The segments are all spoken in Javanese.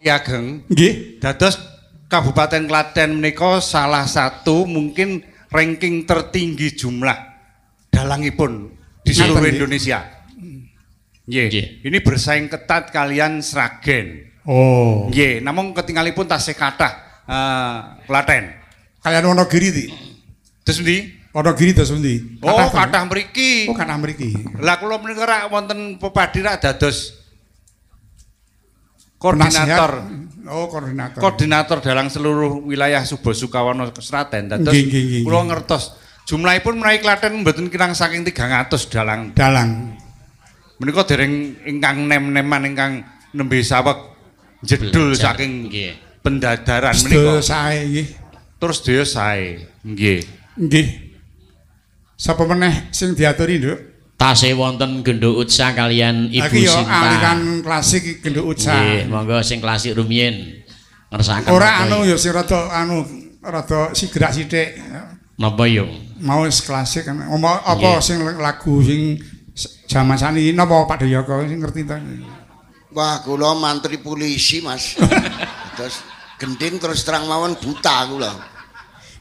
Ki Ageng. Nggih. Dados Kabupaten Klaten menika salah satu mungkin ranking tertinggi jumlah dalangipun di seluruh Indonesia. Nggih. Ini bersaing ketat kalian Sragen. Oh. Nggih, namung ketingalipun tasih kathah Klaten. Kalian Wonogiri ti. Terus pundi? Wonogiri terus pundi? Oh, kathah mriki. Oh, kathah mriki. Lah kula menika rak wonten pepadi rak dados koordinator. Oh, koordinator. Koordinator dalang seluruh wilayah Subo Sukawono Sragen. Dados kula ngertos jumlahipun menawi Klaten mboten kirang saking 300 dalang. Dalang. Menika dereng ingkang nem-neman ingkang nembe saweg jedul saking pendadaran menika. Sedaya sae nggih. Terus sedaya sae. Nggih. Nggih. Sapa meneh sing diaturi, Nduk? Tasih wonten Genduk Utsa kalian Ibu Iki Sinta. Aliran klasik Genduk Utsa. Nggih, monggo sing klasik rumiyin ngersakaken. Ora anu ya sing rada anu rada sigrak sithik. Napa yo? Mau wis klasik apa sing lagu sing jaman saniki napa Pak Deyoko sing ngerti ta? Wah, kula mantri polisi, Mas. Terus gending terus terang mawon buta kula.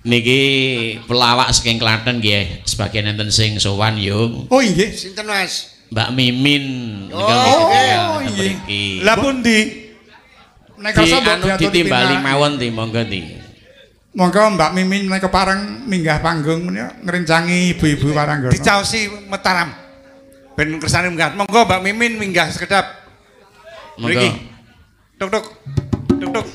Niki pelawak saking Klaten nggih, sebagian enten sing sowan yo. Oh nggih, sinten Mas? Mbak Mimin. Oh nggih. Lah pundi? Nek kersa mbok ditimbali mawon ti monggo ti. Monggo Mbak Mimin menika pareng minggah panggung menika ngrencangi ibu-ibu waranggono. Dicaosi Mataram. Ben kersane minggah. Monggo Mbak Mimin minggah sekedap. Monggo. Tuk tuk. Tuk tuk.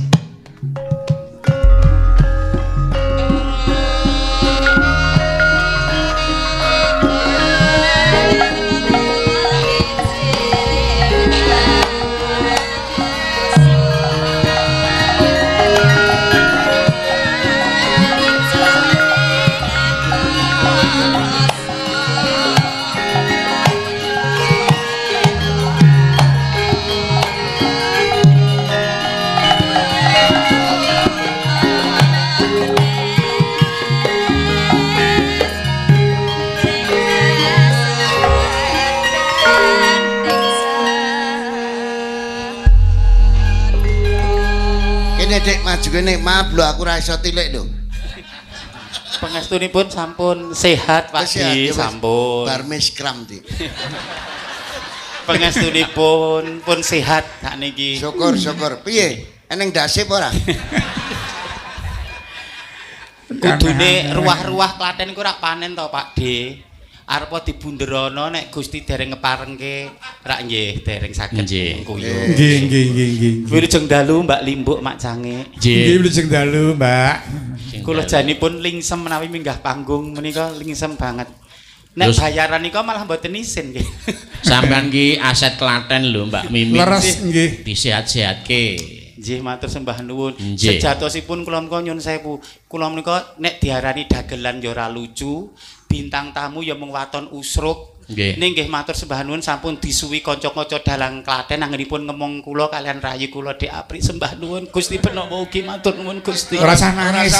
Dek maju kene, maaf lho aku ora iso tilik lho. Pangestunipun sampun sehat Pak Di, sampun. Bar miskram Dik. Pangestunipun pun sehat sakniki. Syukur syukur. Piye? Eneng ndase apa ora? Kudune ruah-ruah Klaten iku ora panen to Pak D. Arepa dibunderono nek Gusti dereng ngeparengke rak nggih dereng saged ngguyu. Nggih nggih nggih nggih. Wilujeng dalu Mbak Limbuk Mak Cange. Nggih wilujeng dalu Mbak. Kula janipun lingsem menawi minggah panggung menika lingsem banget. Nek bayaran nika malah mboten isin nggih. Sampeyan ki aset Klaten lho Mbak Mimin. Leres nggih. Disehat-sehatke. Nggih matur sembah nuwun. Sejatosipun kula menika nyun sewu. Kula menika nek diarani dagelan ya ora lucu. Bintang tamu ya mung waton usruk. Ning nggih matur sembah nuwun sampun disuwi kanca-kanca dalang Klaten anggenipun ngemong kula kalian rayi kula Dik Apri sembah nuwun Gusti Penowo ugi matur nuwun Gusti. Ora usah nangis,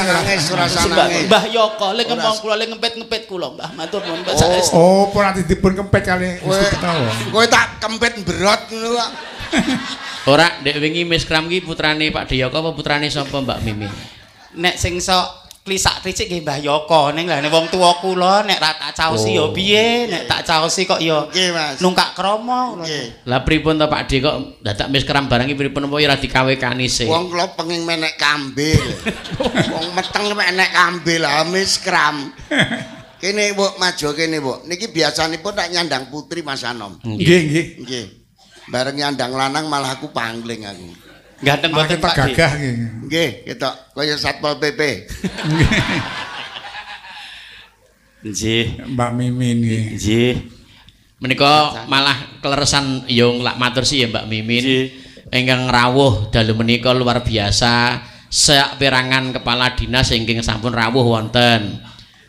ora usah nangis. Mbah Yoko le ngemong kula le ngempet-ngempet kula Mbah matur nuwun Mbah saestu. Oh, pun ati dipun kempet kali Gusti Penowo. Kowe tak kempet mberot ngono kok. Ora, ndek wingi miskram ki putrane Pak Deyoko apa putrane sapa Mbak Mimin? Nek sing sok klisak-klisik nggih Mbah Yoko ning lah nek wong tuwa kula nek ra tak caosi ya piye nek tak caosi kok ya nungkak krama kula. Lah pripun to Pak D kok dadak miskram barang iki pripun apa ya ora dikawekani sih. Wong kula pengin menek kambe. Wong meteng menek kambe lah miskram. Kene Mbok maju kene Mbok. Niki biasanipun tak nyandang putri Mas Anom. Nggih nggih. Nggih. Bareng nyandang lanang malah aku pangling aku. Ganteng mboten Pak D. Gagah nggih. Nggih, ketok kaya Satpol PP. Nggih, Mbak Mimin nggih. Nggih. Menika malah kleresan yo lak matur sih ya Mbak Mimin. Ingkang rawuh dalu menika luar biasa. Sak perangan kepala dinas ingkang sampun rawuh wonten.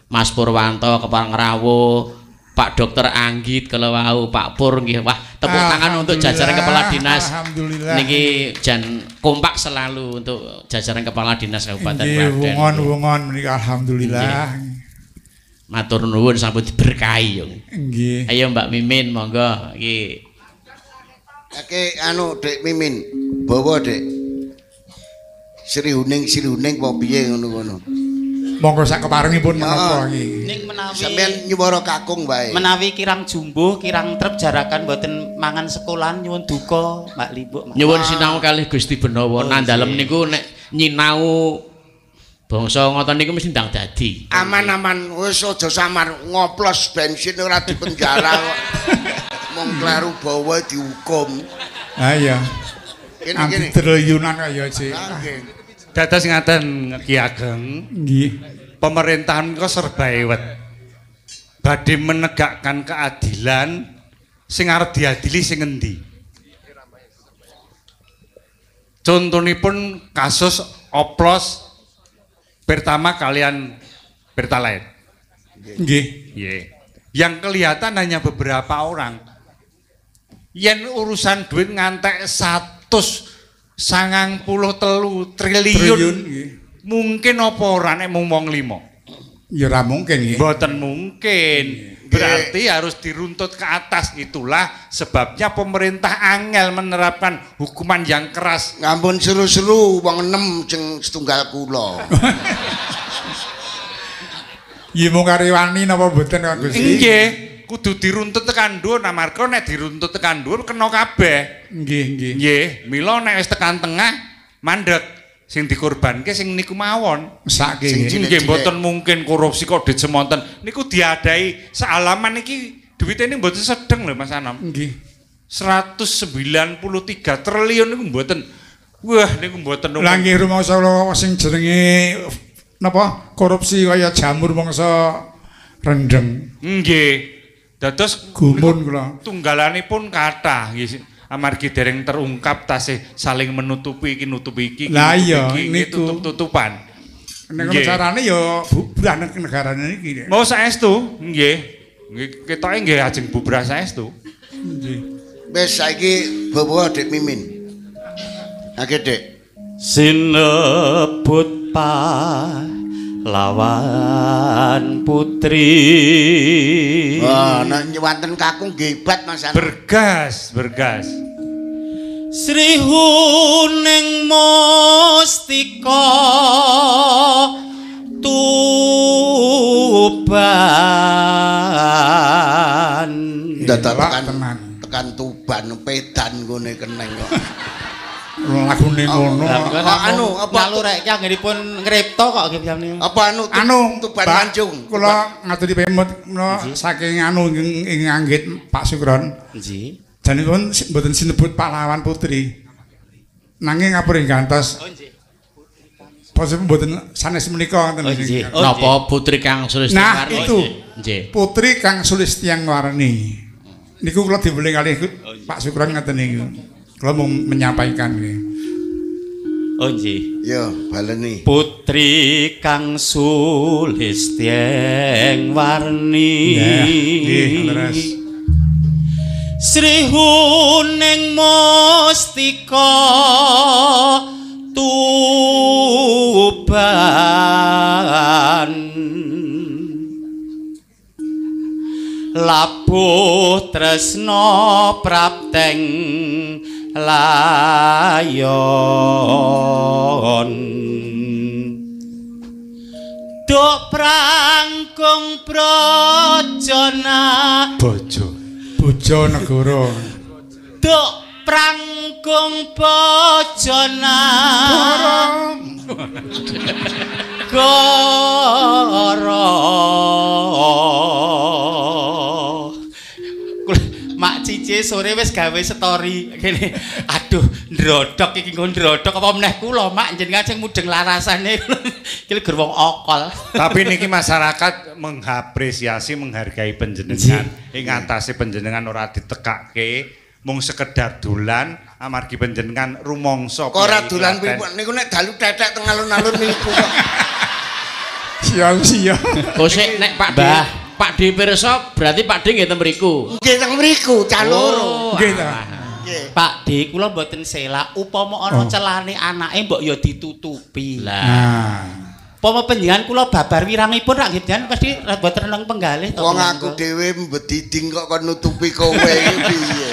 Mas Purwanto kepareng rawuh, Pak Dokter Anggit kalau wau, Pak Pur nggih. Wah, tepuk tangan untuk jajaran kepala dinas. Alhamdulillah. Niki jan kompak selalu untuk jajaran kepala dinas Kabupaten Klaten. Nggih, wungon-wungon menika alhamdulillah. Matur nuwun sampun diberkahi yo. Nggih. Ayo Mbak Mimin monggo iki. Oke, anu Dek Mimin, bawa Dek. Sri Huning Sri Huning apa piye ngono-ngono. Monggo sak keparengipun menapa iki. Ning menawi sampeyan nyuwara kakung wae. Menawi kirang jumbuh, kirang trep jarakan mboten mangan sekolahan nyuwun duka Mbak Limbuk. Nyuwun sinau kalih Gusti Benawa nang dalem niku nek nyinau bangsa ngoten niku mesti ndang dadi. Aman-aman wis aja samar ngoplos bensin ora dipenjara kok. Mung kleru bawa dihukum. Ha iya. Kene-kene triliunan kaya sik. Dados ngaten Ki Ageng. Nggih. Pemerintahan kok serba ewet. Badhe menegakkan keadilan sing arep diadili sing endi? Contonipun kasus oplos pertama kalian Pertalite. Nggih. Nggih. Yang kelihatan hanya beberapa orang. Yen urusan duit ngantek 193 triliun. Mungkin apa ora nek mung wong 5? Ya ora mungkin nggih. Mboten mungkin. Berarti harus diruntut ke atas. Itulah sebabnya pemerintah angel menerapkan hukuman yang keras. Ngampun seru-seru wong 6 sing setunggal kula. Nggih mung karewani napa mboten Kang Gusti? Nggih, kudu diruntut tekan dhuwur amarga nek diruntut tekan dhuwur kena kabeh. Nggih, nggih. Nggih, mila nek wis tekan tengah mandek sing dikorbanke sing niku mawon. Mesake nggih. Nggih mboten mungkin korupsi kok dicemonten. Niku diadai sealaman iki duwite ini mboten sedeng lho Mas Anom. Nggih. 193 triliun niku mboten. Wah niku mboten. Lah nggih rumangsa sing jenenge napa korupsi kaya jamur mangsa rendeng. Nggih. Dados gumun kula. Tunggalanipun kathah nggih. Amargi dereng terungkap tasih saling menutupi iki nutupi iki. Lah iya niku tutup-tutupan. Nek carane ya bubrah negarane iki. Mau saestu nggih. Nggih ketoke nggih ajeng bubrah saestu. Nggih. Wis saiki bawa Dik Mimin. Akeh Dik. Sinebut pahlawan putri. Wah, nek nyuwanten kakung hebat Mas. Bergas, bergas. Sri Huning Mustika Tuban. Dadak tekan Tuban pedan nggone keneng kok. Lagune ngono. Anu apa nalureke anggenipun ngripta kok nggih sampeyan. Apa anu Tuban Mancung. Kula ngaturi pemut kula saking anu ing anggit Pak Sukron. Nggih. Janipun mboten sinebut pahlawan putri. Nanging ngapura gantos. Oh nggih. Posipun mboten sanes menika ngoten niki. Napa putri Kang Sulistyang Warni? Nah itu. Nggih. Putri Kang Sulistyang Warni. Niku kula diweling kalih Pak Sukron ngoten niku. Kula mau menyampaikan nggih. Oh nggih. Ya, baleni. Putri Kang Sulistyang Warni. Nggih, leres. Sri Huning Mustika Tuban. Labuh tresna prapteng layon. Duk prangkung brajana bojo Bojonegoro. Duk prangkung bojona goro. Mak Cici sore wis gawe story kene. Aduh, ndrodhok iki nggo ndrodhok apa meneh kula, Mak, jenengan sing mudeng larasane. Iki gur wong okol. Tapi niki masyarakat mengapresiasi, menghargai panjenengan. Ing atase panjenengan ora ditekake mung sekedar dolan amargi panjenengan rumangsa. Kok ora dolan niku nek dalu tetek teng alun-alun niku kok. Sia-sia. Kok sik nek Pak Mbah Pak D pirsa berarti Pak D nggih teng mriku. Nggih teng mriku cah loro. Nggih ta. Nggih. Pak D kula mboten selak upama ana celane anake mbok ya ditutupi. Lah. Upama panjenengan kula babar wirangipun rak nggih jenengan pasti mboten reneng penggalih to. Wong aku dhewe mbediding kok kon nutupi kowe iki piye.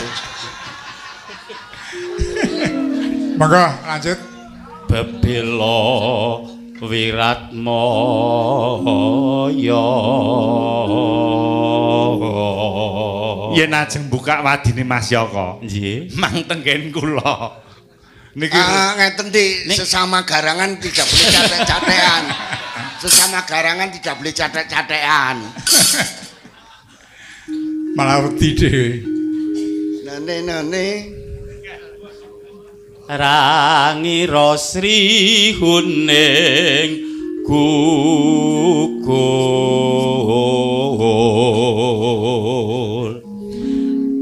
Monggo lanjut. Bebela Wiratmaya. Yen ajeng buka wadine Mas Yoko. Nggih. Mang tenggen kula. Niki ngeten di sesama garangan tidak boleh catek-catekan. Sesama garangan tidak boleh catek-catekan. Malah wedi dhewe. Nane-nane Rangira Sri Huning gugur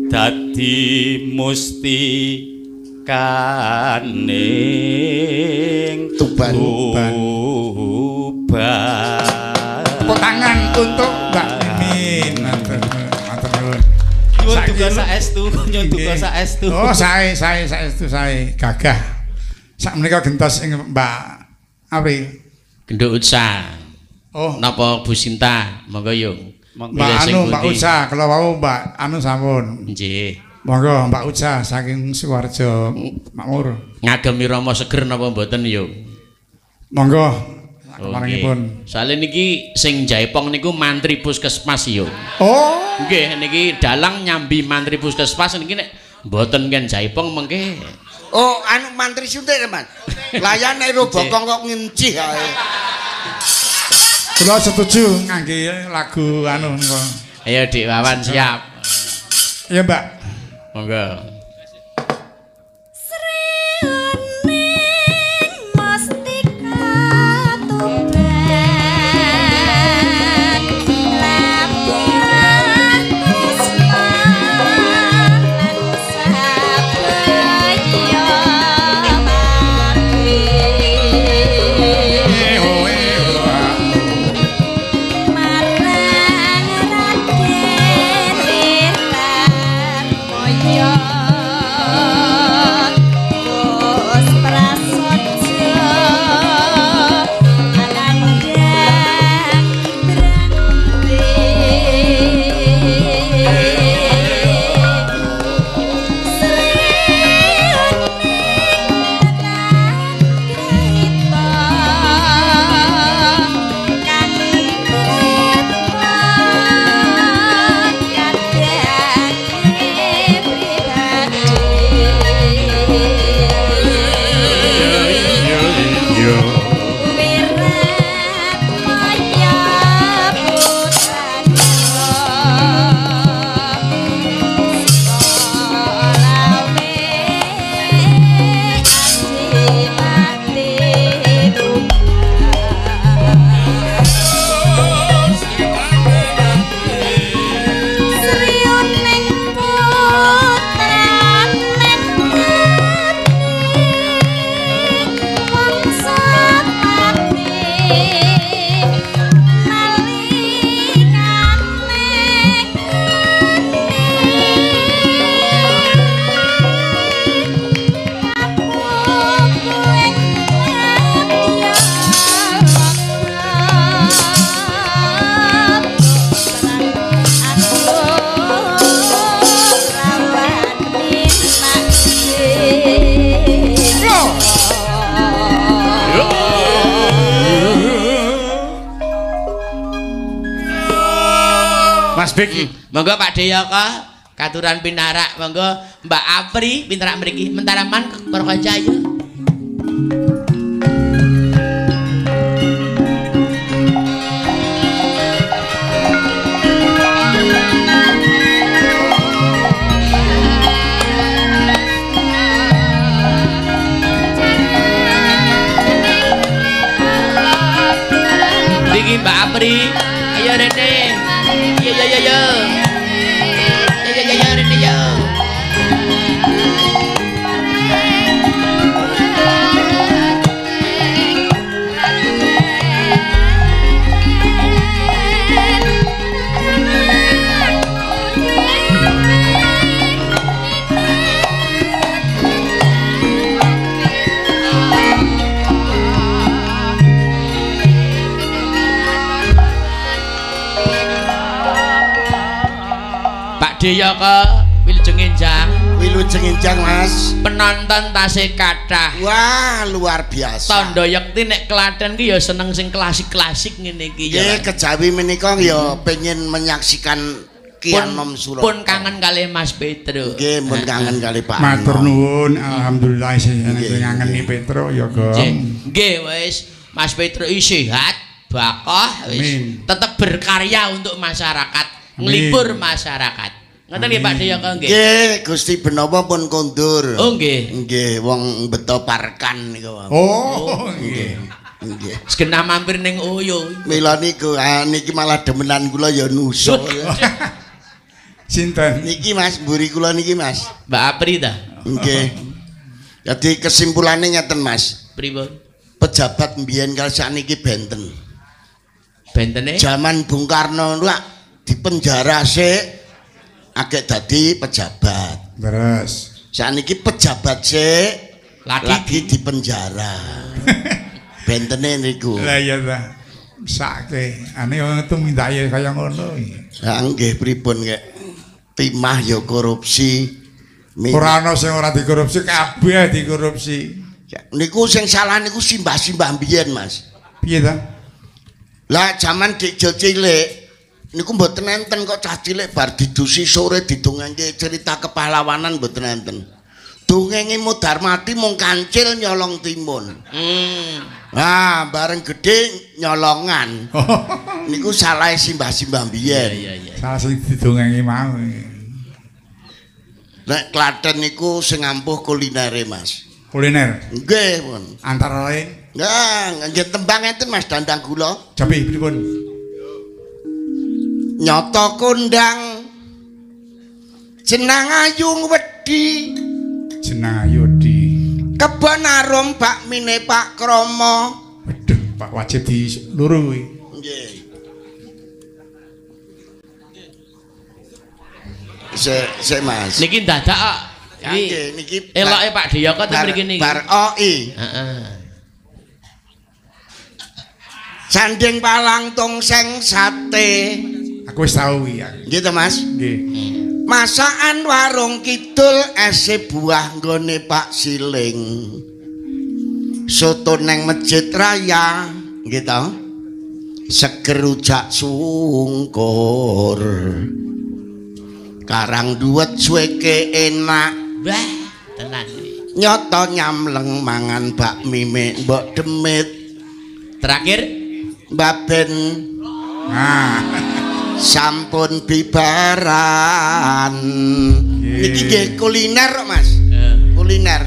dadi mustikaning Tuban. Tepuk tangan untuk Mbak Mimin. Matur nuwun. Nyuwun duka saestu, nyuwun duka saestu. Oh, sae sae saestu sae. Gagah. Sak menika gentos ing Mbak April. Genduk Utsa. Oh, Napa Bu Sinta? Monggo yung. Mbak anu Mbak Utsa, kala wau Mbak anu sampun. Nggih. Monggo Mbak Utsa saking Sukoharjo Makmur. Ngagemi Rama seger napa mboten yung? Monggo. Paringipun. Soale niki sing jaipong niku mantri puskesmas yo. Oh. Nggih niki dalang nyambi mantri puskesmas niki nek mboten ken jaipong mengke. Oh, anu mantri suntik, Mas. Layane ro bokong kok ngencih ae. Kula setuju ngangge lagu anu niku. Ayo Dik Wawan siap. Iya, Mbak. Monggo. Monggo Pak Deyoko katuran pinarak, monggo Mbak Apri pinarak mriki Mentaraman para kanca ayo. Niki Mbak Apri, ayo rene. Yo yo yo yo. Yo yo yo rene yo. Deyoko wilujeng enjang. Wilujeng enjang, Mas. Penonton tasih kathah. Wah, luar biasa. Tandha yekti nek Klaten ki ya seneng sing klasik-klasik ngene iki ya. Nggih, kejawi menika ya pengin menyaksikan Ki Anom Suraka. Pun kangen kalih Mas Petro. Nggih, pun kangen kalih Pak. Matur nuwun, alhamdulillah sing ngangeni Petro ya, Gong. Nggih, wis Mas Petro iki sehat, bakoh wis tetep berkarya untuk masyarakat, nglipur masyarakat. Ngoten nggih Pak Diyoko nggih. Nggih, Gusti Benowo pun kondur. Oh nggih. Nggih, wong beto parkan niku. Oh, nggih. Nggih. Segenah mampir ning Oyo. Mila niku niki malah demenan kula ya nusul. Sinten? Niki Mas, mburi kula niki Mas. Mbak Apri ta? Nggih. Jadi kesimpulane ngeten Mas. Pripun? Pejabat mbiyen kali sakniki benten. Bentene? Jaman Bung Karno lak dipenjara sik agek dadi pejabat. Terus sakniki pejabat sik lagi dipenjara. Bentene niku. Lah iya ta. Mesake. Ane wong tumindake kaya ngono iki. Lah nggih pripun kek. Timah ya korupsi. Ora ana sing ora dikorupsi, kabeh dikorupsi. Niku sing salah niku simbah-simbah mbiyen, Mas. Piye ta? Lah jaman Dik cilik niku mboten enten kok cah cilik bar didusi sore didongengke cerita kepahlawanan mboten enten. Dongenge mudar mati mung kancil nyolong timun. Nah, bareng gedhe nyolongan. Niku salah simbah-simbah mbiyen. Iya, iya. Salah sing didongengi mau. Nek Klaten niku sing ampuh kulinere, Mas. Kuliner? Nggih, pun. Antara lain? Nggih, nggih tembang enten Mas Dandang Gula. Japi pripun? Nyata kondang jenang ayu wedi. Jenang ayu wedi. Kebon arum bakmine Pak Kromo. Waduh, Pak wajib di luru kuwi. Nggih. Sik Mas. Niki dadak kok. Nggih, niki eloke Pak Diyoko ten mriki niki. Bar OI. Heeh. Sanding palang tongseng sate. Aku wis tau kuwi. Nggih to, Mas? Nggih. Masakan warung kidul ese buah nggone Pak Siling. Soto neng Masjid Raya, nggih to? Seger rujak sungkur. Karang duwet suweke enak. Wah, tenan. Nyoto nyamleng mangan bakmi mbok demit. Terakhir Mbaben. Nah. Sampun bibaran. Niki nggih kuliner kok, Mas. Kuliner.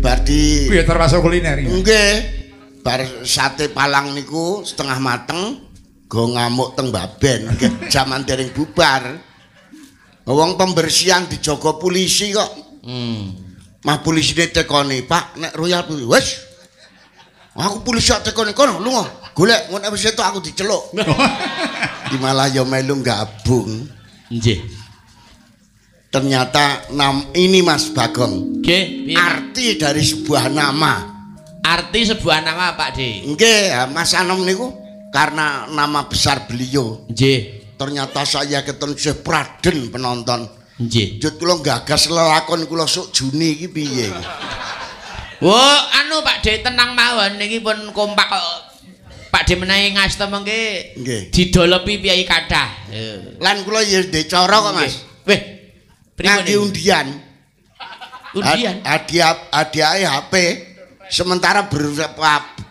Bar di kuwi termasuk kuliner ya. Nggih. Bar sate palang niku setengah mateng go ngamuk teng Mbaben jaman dereng bubar. Wong pembersihan dijaga polisi kok. Mah polisine tekoni, "Pak, nek royal kuwi wis." Aku polisi kok tekoni kono lunga, golek ngono wis entuk aku diceluk. Di malah ya melu gabung. Nggih. Ternyata ini Mas Bagong. Nggih, arti dari sebuah nama. Arti sebuah nama Pak D. Nggih, Mas Anom niku karena nama besar beliau. Nggih. Ternyata saya keton isih praden penonton. Nggih. Njut kula gagas lelakon kula sok Juni iki piye. Wo, anu Pak D tenang mawon niki pun kompak kok. Pak D menawi ngasta mengke nggih didolopi piyai kathah. Lan kula ya ndek cara kok Mas. Weh, pripun ngangge undian. Undian. Hadiah hadiahe HP sementara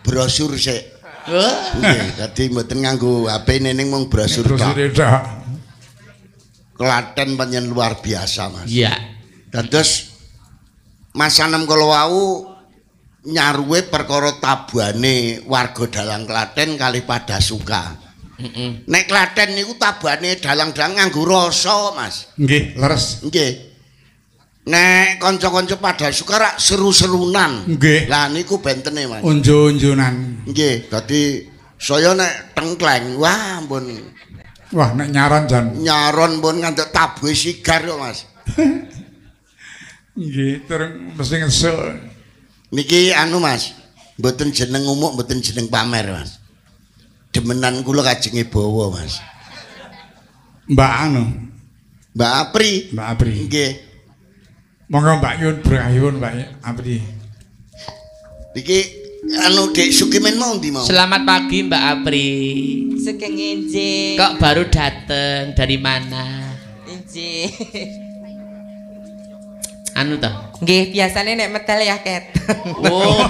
brosur sik. Nggih, dadi mboten nganggo HP ning mung brosur tok. Klaten pancen luar biasa, Mas. Iya. Dados Mas Anom kala wau nyaruwe perkara tabuhane warga dalang Klaten kalih Padasuka. Nek Klaten niku tabuhane dalang-dalang nganggo rasa, Mas. Nggih, leres. Nggih. Nek kanca-kanca Padasuka rak seru-serunan. Nggih. Lah niku bentene, Mas. Unju-unjunan. Nggih, dadi saya nek tengkleng, wah ampun. Wah, nek nyaron jan. Nyaron pun ngantuk tabuhe sigar kok, Mas. Nggih, terus mesti ngesuk. Niki anu Mas, mboten jeneng umuk, mboten jeneng pamer, Mas. Demenan kula kajenge bawa, Mas. Mbak anu. Mbak Apri. Mbak Apri. Nggih. Monggo Mbak Yun berkahipun Mbak Apri. Iki anu Dek Sukimin mau ndi mau? Selamat pagi Mbak Apri. Sugeng enjing. Kok baru dateng dari mana? Enjing. Anu toh? Nggih, biasane nek medal ya ket. Oh.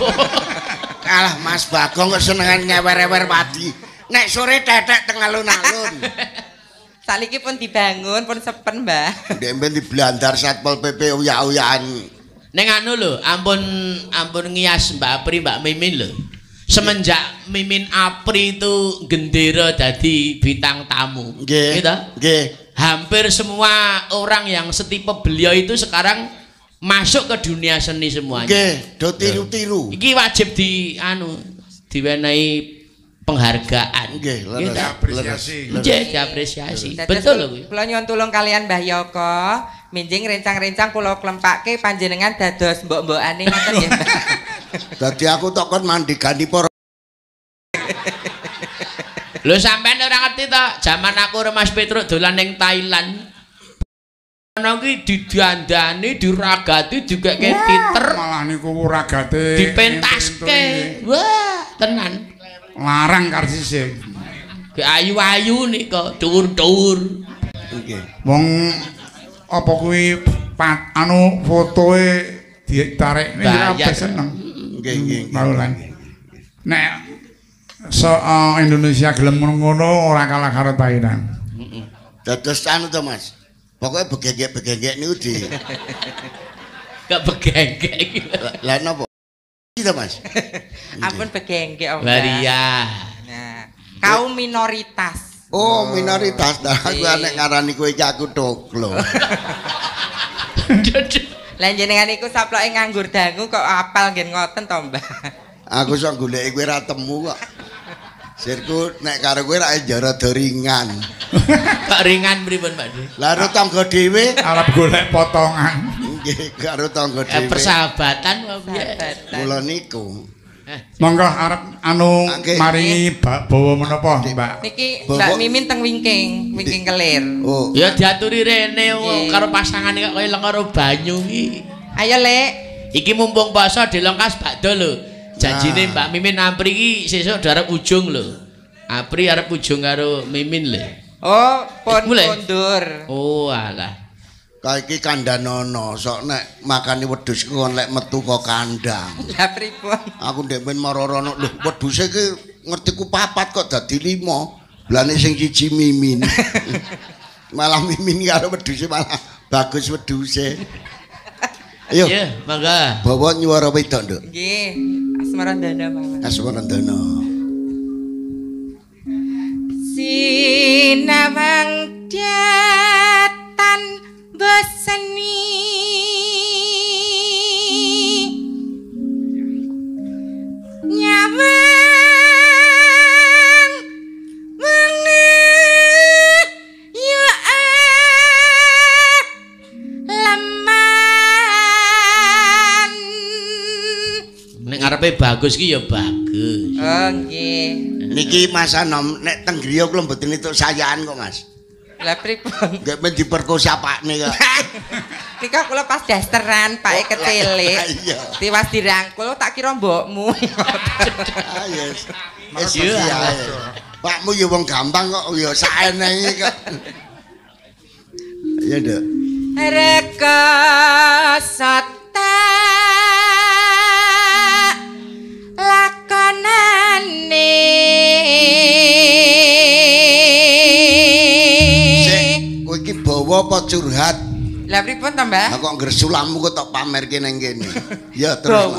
Alah Mas Bagong kok senengan ngewer-ewer padi. Nek sore tetek teng alun-alun. Saliki pun dibangun, pun sepen, Mbah. Ndek mben diblandar Satpol PP uyak-uyakan. Ning anu lho, ampun ampun ngias Mbak Apri, Mbak Mimin lho. Semenjak Mimin Apri itu gendera dadi bintang tamu. Nggih. Gitu? Nggih. Hampir semua orang yang setipe beliau itu sekarang masuk ke dunia seni semuanya. Nggih, do tiru-tiru. Iki wajib di anu diwenehi penghargaan. Nggih, leres. Diapresiasi. Nggih, diapresiasi. Betul lho kuwi. Kula nyuwun tulung kalian Mbah Yoko, minjing rencang-rencang kula klempake panjenengan dados mbok-mbokane ngoten nggih, Mbah. Dadi aku tok kon mandigani para. Lho sampean ora ngerti to, jaman aku karo Mas Petruk dolan ning Thailand. Ana ki didandani, diragati, digekke titer, malah niku ragate dipentaske. Wah, tenan. Larang karsise. Ge ayu-ayu nika, dhuwur-dhuwur. Nggih. Wong apa kuwi anu fotoe ditarik niki kabeh seneng. Nggih, nggih. Nek so Indonesia gelem ngono ora kalah karo Thailand. Heeh. Dados anu to Mas. Pokoke begenggek-begenggek niku di gak begenggek iki. Lah napa? Iki to Mas. Ampun begenggek om. Waria. Nah, kaum minoritas. Oh, minoritas. Nah, aku nek ngarani kowe iki aku toklo. Lah jenengan iku saploke nganggur dangu kok apal ngen ngoten to, Mbah. Aku sok goleki kowe ra temu kok. Sirku nek karo kowe ra rada ringan. Kok ringan pripun, Pak De? Lah karo tangga dhewe arep golek potongan. Nggih, karo tangga dhewe. Persahabatan apa piye? Kula niku. Monggo arep anu maringi bawa menapa, Mbak? Niki Mbak Mimin teng wingking, wingking kelir. Oh. Ya diaturi rene karo pasangane kok kaya lengoro banyu iki. Ayo, Lek. Iki mumpung poso dilengkas bakdo lho. Janjine Mbak Mimin Apri iki sesuk arep ujung lho. Apri arep ujung karo Mimin lho. Oh, pun mundur. Oh, alah. Kae iki kandhanono, sok nek makani wedhus ku kon lek metu kok kandang. Lah pripun? Aku ndek men marorono lho, wedhuse iki ngertiku papat kok dadi 5. Blane sing siji Mimin. Malah Mimin karo wedhuse malah bagus wedhuse. Ayo. Iya, mangga. Bawa nyuwara wedok, Nduk. Nggih. Asmarandana mawon. Asmarandana. Sinawang datan beseni nyawang wengi ya leman. Nek ngarepe bagus ki ya bagus. Oh nggih. Niki Mas Anom nek teng griya kula mboten entuk sayaan kok Mas. Lah pripun? Nggih men diperkosa pakne kok. Nika kula pas dasteran pake kecilik. Tiwas dirangkul tak kira mbokmu. Ah yes. Wis iya. Pakmu ya wong gampang kok ya saenenge kok. Iya, Nduk. Rekoso tak lakonane. Iki bawa apa curhat? Lah pripun to, Mbah? Lah kok ngresulamu kok tok pamerke nang kene. Ya terus.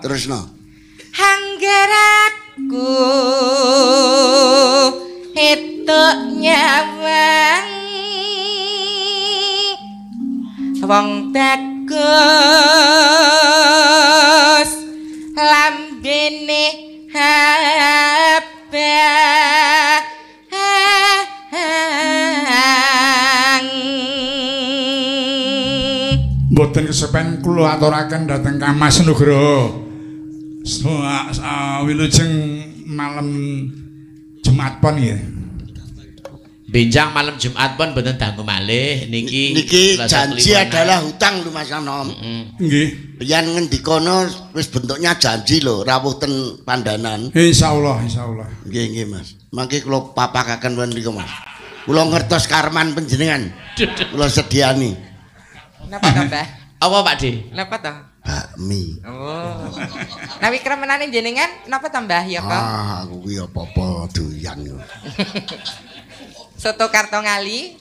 Terusno. Hanggaraku etuk nyawang wong bagus lambene abang. Mboten kesepen kula aturaken dhateng Kang Mas Nugroho. Wilujeng malam Jumat pon nggih. Benjang malam Jumat pun mboten dangu malih niki. Niki janji adalah hutang lho Mas Anom. Nggih. Yen ngendikana wis bentuknya janji lho, rawuh ten Pandanan. Insyaallah, insyaallah. Nggih, nggih Mas. Mangke kula papakaken wonten mriku Mas. Kula ngertos karman panjenengan. Kula sediani. Napa to, Mbah? Apa Pak De? Napa to? Bakmi. Oh. Nawi kremenane jenengan napa to Mbah Yoko? Ah, aku kuwi apa-apa doyan. Soto Kartongali,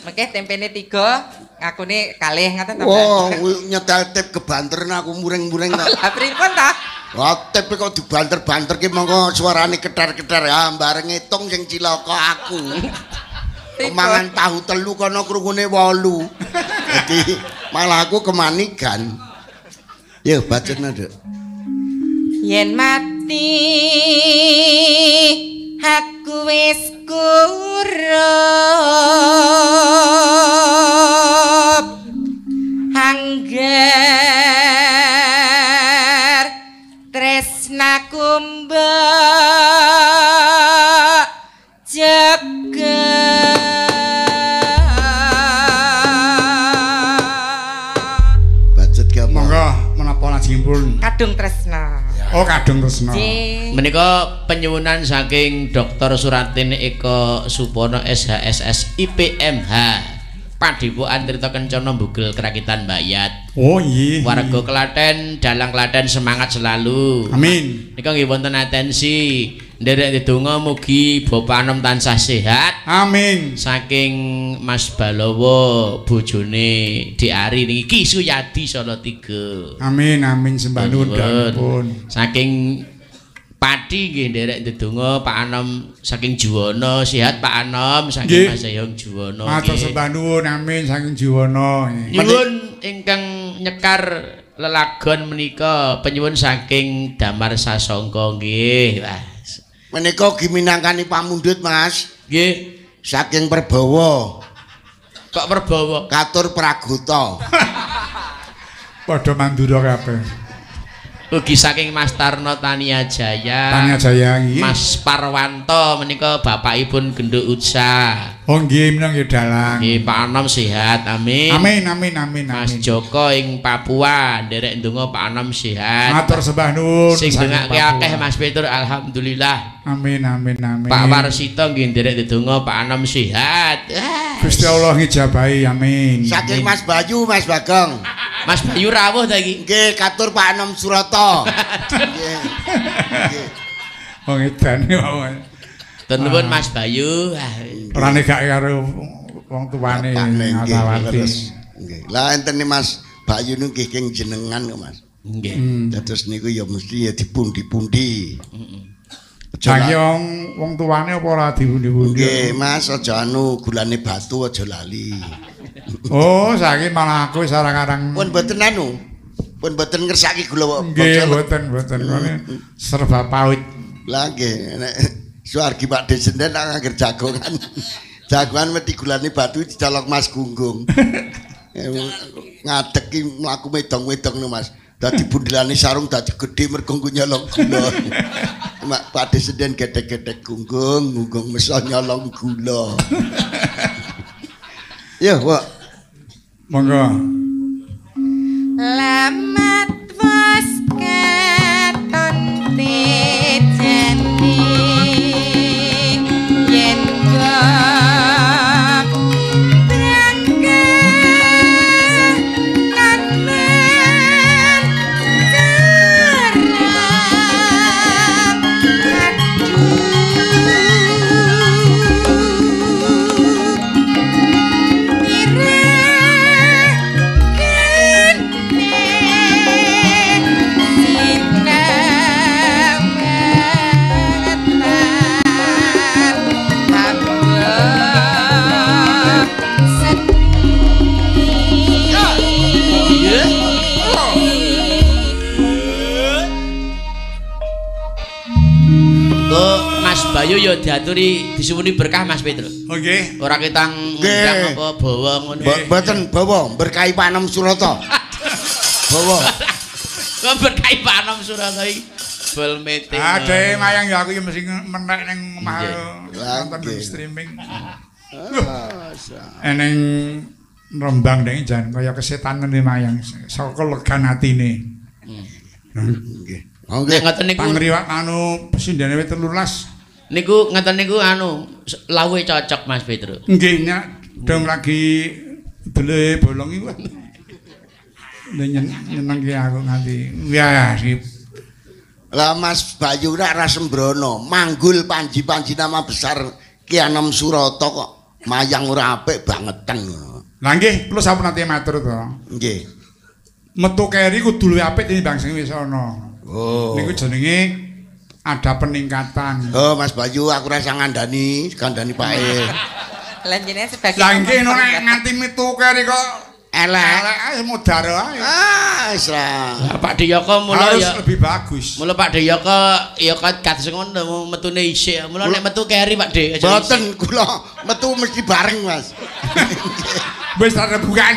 mengke tempene 3, ngakune kalih ngoten to, Mbah. Wah, kuwi nyetel tip kebanteren aku muring-muring kok. Lah pripun ta? Wah, tip kok dibanter-banter ki mongko suarane ketar-ketar. Ah, bareng ngitung sing cilaka aku. Mangan tahu 3 kono krungune 8. Dadi malah aku kemanigan. Ya bacana, Dek. Yen mati aku wis kurup angger tresnaku mbok jaga. Bacet ki apa? Monggo menapa lajengipun? Kadung tresna. Oh, kadung tresna. Menika penyuwunan saking Dr. Suratin Eko Supono SHSS IPMH Padepokan Tirta Kencana Bugel Krakitan Bayat. Oh nggih. Warga Klaten, dalang Klaten semangat selalu. Amin. Nika nggih wonten atensi nderek ndedonga mugi Bapak Anom tansah sehat. Amin. Saking Mas Balowo bojone Dik Ari niki Ki Suyadi Salatiga. Amin amin sembah nuwun danipun. Saking Pati nggih nderek ndedonga Pak Anom saking Juwana sehat Pak Anom saking Mas Young Juwana. Matur sembah nuwun amin saking Juwana. Nyuwun ingkang nyekar lelagon menika penyuwun saking Damar Sasongko nggih. Menika ugi minangkani pamundhut Mas. Nggih. Saking Perbawa. Kok Perbawa? Katur Pragota. Padha mandura kabeh. Ugi saking Mas Tarno Tania Jaya. Tania Jaya nggih. Mas Parwanto menika bapakipun Genduk Utsa. Oh nggih menika nggih dalang. Nggih Pak Anom sehat. Amin. Amin amin amin amin. Mas Joko ing Papua nderek ndonga Pak Anom sehat. Matur sembah nuwun. Sing ndongake akeh Mas Petur alhamdulillah. Amin amin amin. Pak Warsito nggih nderek ndonga Pak Anom sehat. Gusti Allah ngijabahi amin. Saking Mas Bayu Mas Bagong. Mas Bayu rawuh ta iki? Nggih, katur Pak Anom Surata. Nggih. Nggih. Wong edan wae. Nuwun Mas Bayu. Ora gak karo wong tuane Ngatawati. Nggih. Lah enten Mas Bayu niku nggih keng jenengan kok Mas. Nggih. Dados niku ya mesti ya dipundi-pundi. Heeh. Jange wong tuane apa ora dipundi-pundi? Nggih, Mas, aja anu gulane batu aja lali. Oh, saiki malah aku wis arang-arang. Pun mboten anu. Pun mboten ngersaki gula. Nggih, mboten, mboten. Serba pahit. Lah nggih, nek suwargi Pak Desenden nang angger jagongan. Jagongan mesti gulane batu dicolok Mas Gunggung. Ngadeg ki mlaku medong-medong no Mas. Dadi bundelane sarung dadi gedhe mergo nggo nyolong gula. Pak Desenden gedhek-gedhek Gunggung, Gunggung meso nyolong gula. Ya, Pak. Monggo. Lamat wis keton tejene yen kok berangkat nan terang aduh Bayu ya diaturi disuwuni berkah Mas Petro. Oh nggih. Ora ketang ngundang apa bawa ngono. Mboten bawa berkahi Pak Anom Surata. Bawa. Kok berkahi Pak Anom Surata iki bel meeting. Ade mayang ya aku ya mesti menek ning omah nonton streaming. Eneng Rembang dene jan kaya kesetanan mayang saka legan atine. Nggih. Nggih ngoten niku. Pangriwak anu pesindhene wis 13. Niku ngoten niku anu lawuhe cocok Mas Petro. Nggih nyak dong lagi dele bolong iku. Nyenengke aku nganti. Ya lah Mas Bayu rak ra sembrono, manggul panji-panji nama besar Ki Anom Surata kok mayang ora apik bangetan ngono. Lah nggih, kula sampun nate matur to. Nggih. Metu keri kudu luwih apik tinimbang sing wis ana. Oh. Niku jenenge ada peningkatan. Oh, Mas Bayu aku rasa ngandani, kandhani Pake. Lah jenengan sebagai lah nggih nek nganti metu keri kok elek. Elek ae modar ae. Ah, wis lah. Pak Diyoko mula harus ya lebih bagus. Mula Pak Diyoko ya kados ngono metune isik. Mula nek metu keri Pak De. Mboten kula metu mesti bareng, Mas. Wis tak rebukan.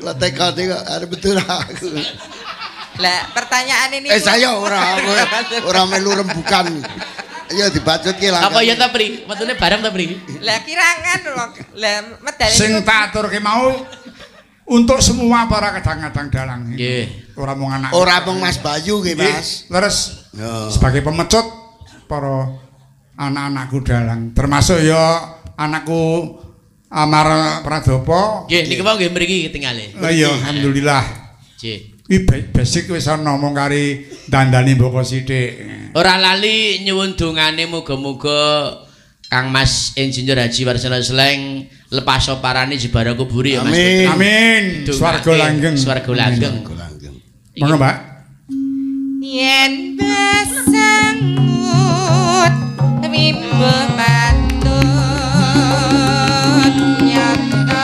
Kula teka kok arep betul aku. Lah pertanyaan ini saya ora melu rembukan. Ayo dibacutke lah. Apa ya ta, Pri? Metune bareng ta, Pri? Lah kirangan lho. Lah medale sing tak aturke mau untuk semua para kadang-kadang dalang. Nggih. Ora mung anak. Ora mung Mas Bayu nggih, Mas. Terus sebagai pemecut para anak-anakku dalang, termasuk ya anakku Amar Pradopo. Nggih, niki wau nggih mriki ketingale. Lah iya, alhamdulillah. Nggih. Iki basic wis ana mung kari dandani mboko sithik. Ora lali nyuwun dongane muga-muga Kang Mas Insinyur Haji Warsana Sleng lepas parane jebara kuburi ya Mas. Amin. Amin. Swarga langgeng. Swarga langgeng. Monggo, Mbak. Yen besengut wimbo patut nyata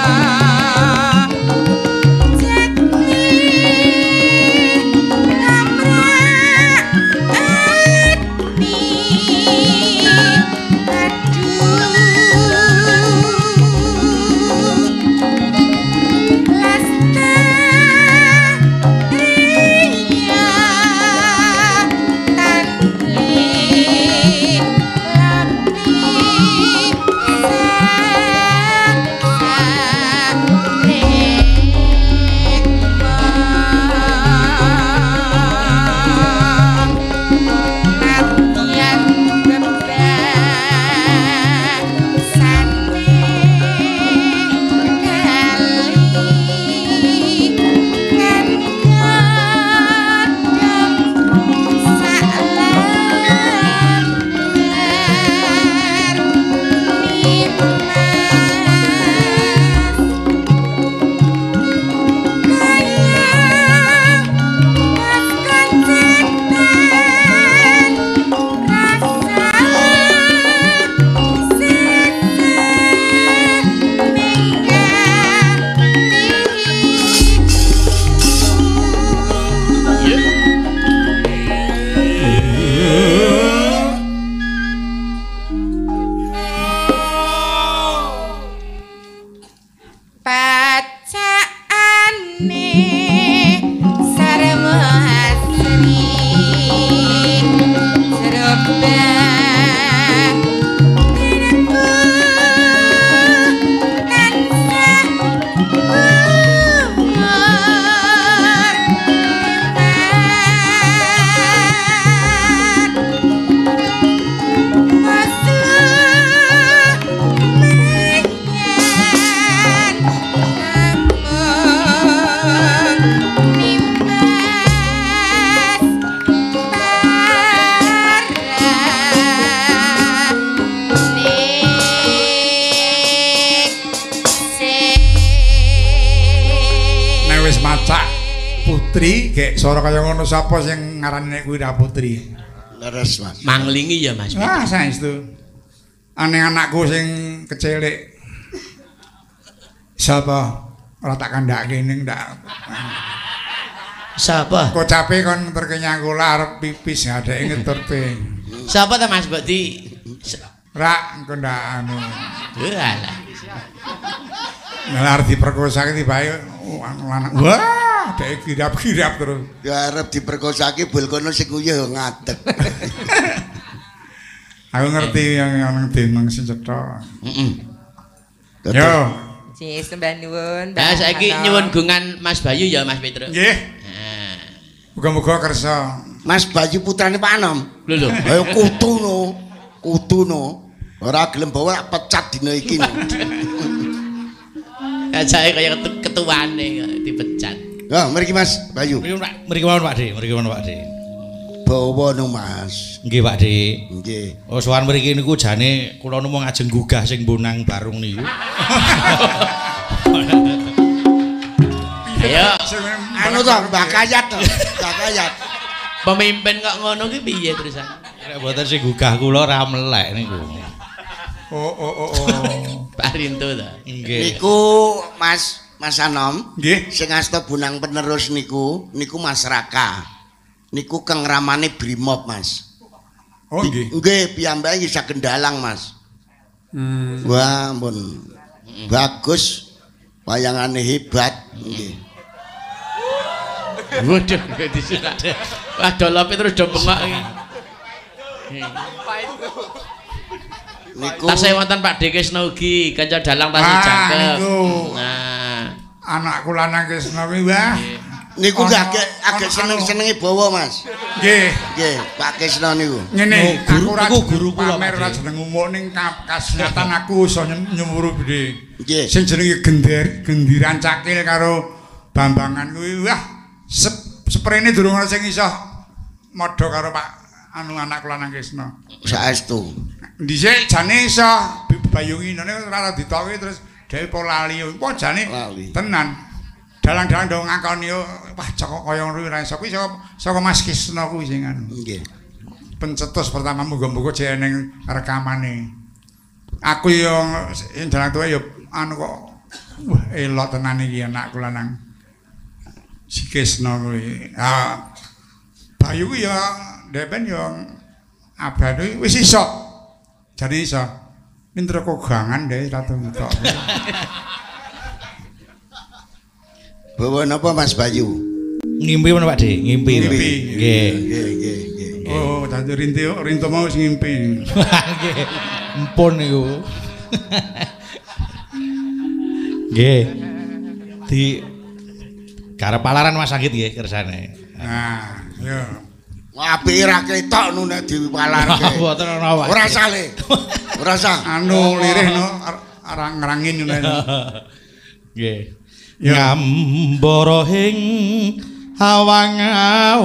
Sora kaya ngono sapa sing ngarani nek kuwi ra putri? Leres, Mas. Manglingi ya, Mas. Ah, saestu. Ane anakku sing kecelik. Sapa? Ora tak kandhake ning ndak. Sapa? Kocape kon ngeterke nyang kula arep pipis adeke ngeterke. Sapa ta Mas mbok di Rak engko ndak anu. Alah. Lah arep diperkosake tibae lanang. Wah, dhek kirap-kirap terus. Ya arep diperkosake bul kono sing nguyuh ngadeg. Aku ngerti yang nang deneng sing cetha. Heeh. Yo. Nggih, sembah nuwun. Nah, saiki nyuwun gungan Mas Bayu ya Mas Petro. Nggih. Heeh. Muga-muga kersa. Mas Bayu putrane Pak Anom. Lho lho. Ayo kutu no. Kutu no. Ora gelem bawa pecat dina iki. Kacake kaya ketuane dipecat. Nah, mriki Mas Bayu. Mriki mawon Pak De, mriki mawon Pak De. Bawa no Mas. Nggih Pak De. Nggih. Oh sowan mriki niku jane kula nu mung ajeng gugah sing bonang barung niku. Ayo. Anu to Mbah Kayat to. Mbah Kayat. Pemimpin kok ngono ki piye terusan? Nek mboten sing gugah kula ora melek niku. Oh. Pak Rinto ta. Nggih. Niku Mas Mas Anom. Nggih. Sing asta bonang penerus niku niku Mas Raka. Niku keng ramane Brimob, Mas. Oh nggih. Nggih, piyambake nggih saged dalang, Mas. Wah, ampun. Bagus. Wayangane hebat, nggih. Waduh, disurat. Wah, dolope terus do bengok iki. Niku tasih wonten Pak D Krisna ugi, kanca dalang tasih jangkep. Nah, anakku lanang Krisna kuwi, wah. Niku agak seneng-senenge bawa, Mas. Nggih. Nggih, Pak Krisna niku. Ngene, guru niku guru kula pamer ora jeneng umuk ning kasnyatan aku iso nyumuru gede. Nggih. Sing jenenge gendiran cakil karo Bambangan kuwi, wah, seprene durung ana sing iso madha karo Pak anu anakku lanang Krisna. Saestu. Dhisik jane iso Bayu nginone ora ditoki terus dhewe po lali. Wah jane tenan. Dalang-dalang do ngakoni wah cocok kaya ngono ora iso kuwi saka Mas Krisna kuwi sing anu. Nggih. Pencetus pertama muga-muga jek ning rekamane. Aku yo sing dalang tuwa yo anu kok wah elok tenan iki anakku lanang. Si Krisna kuwi. Ah Bayu kuwi ya ndek yo abane wis iso. Jane iso. Mintra kogangan ndek ratu entok. Bawa napa Mas Bayu? Ngimpi menapa Pak De? Ngimpi. Ngimpi. Nggih. Nggih, nggih, nggih. Oh, dadi rinto mau wis ngimpi. Nggih. Empun niku. Nggih. Di garap palaran Mas Anggit nggih kersane. Nah, yo. Wah, apike ra ketok nu nek dipalarke. Mboten ana Pak. Ora sah le. Ora sah. Anu lirih no arang ngrangin ngono. Nggih. Ngambara ing awang-awang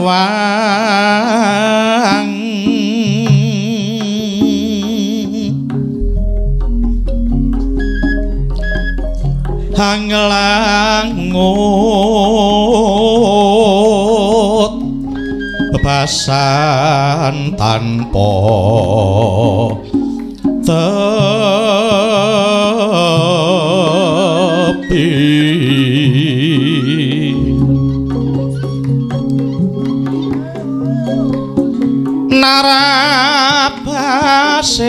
hanglangut bebasan tanpa tepi narabasing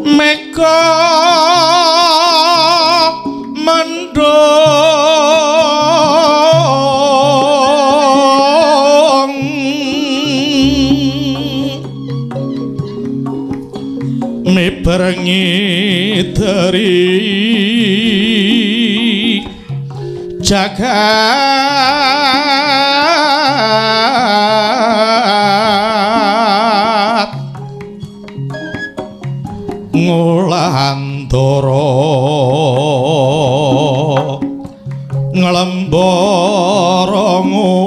mega mendung miberengi dari jagat ngulandara nglembara ngunggahi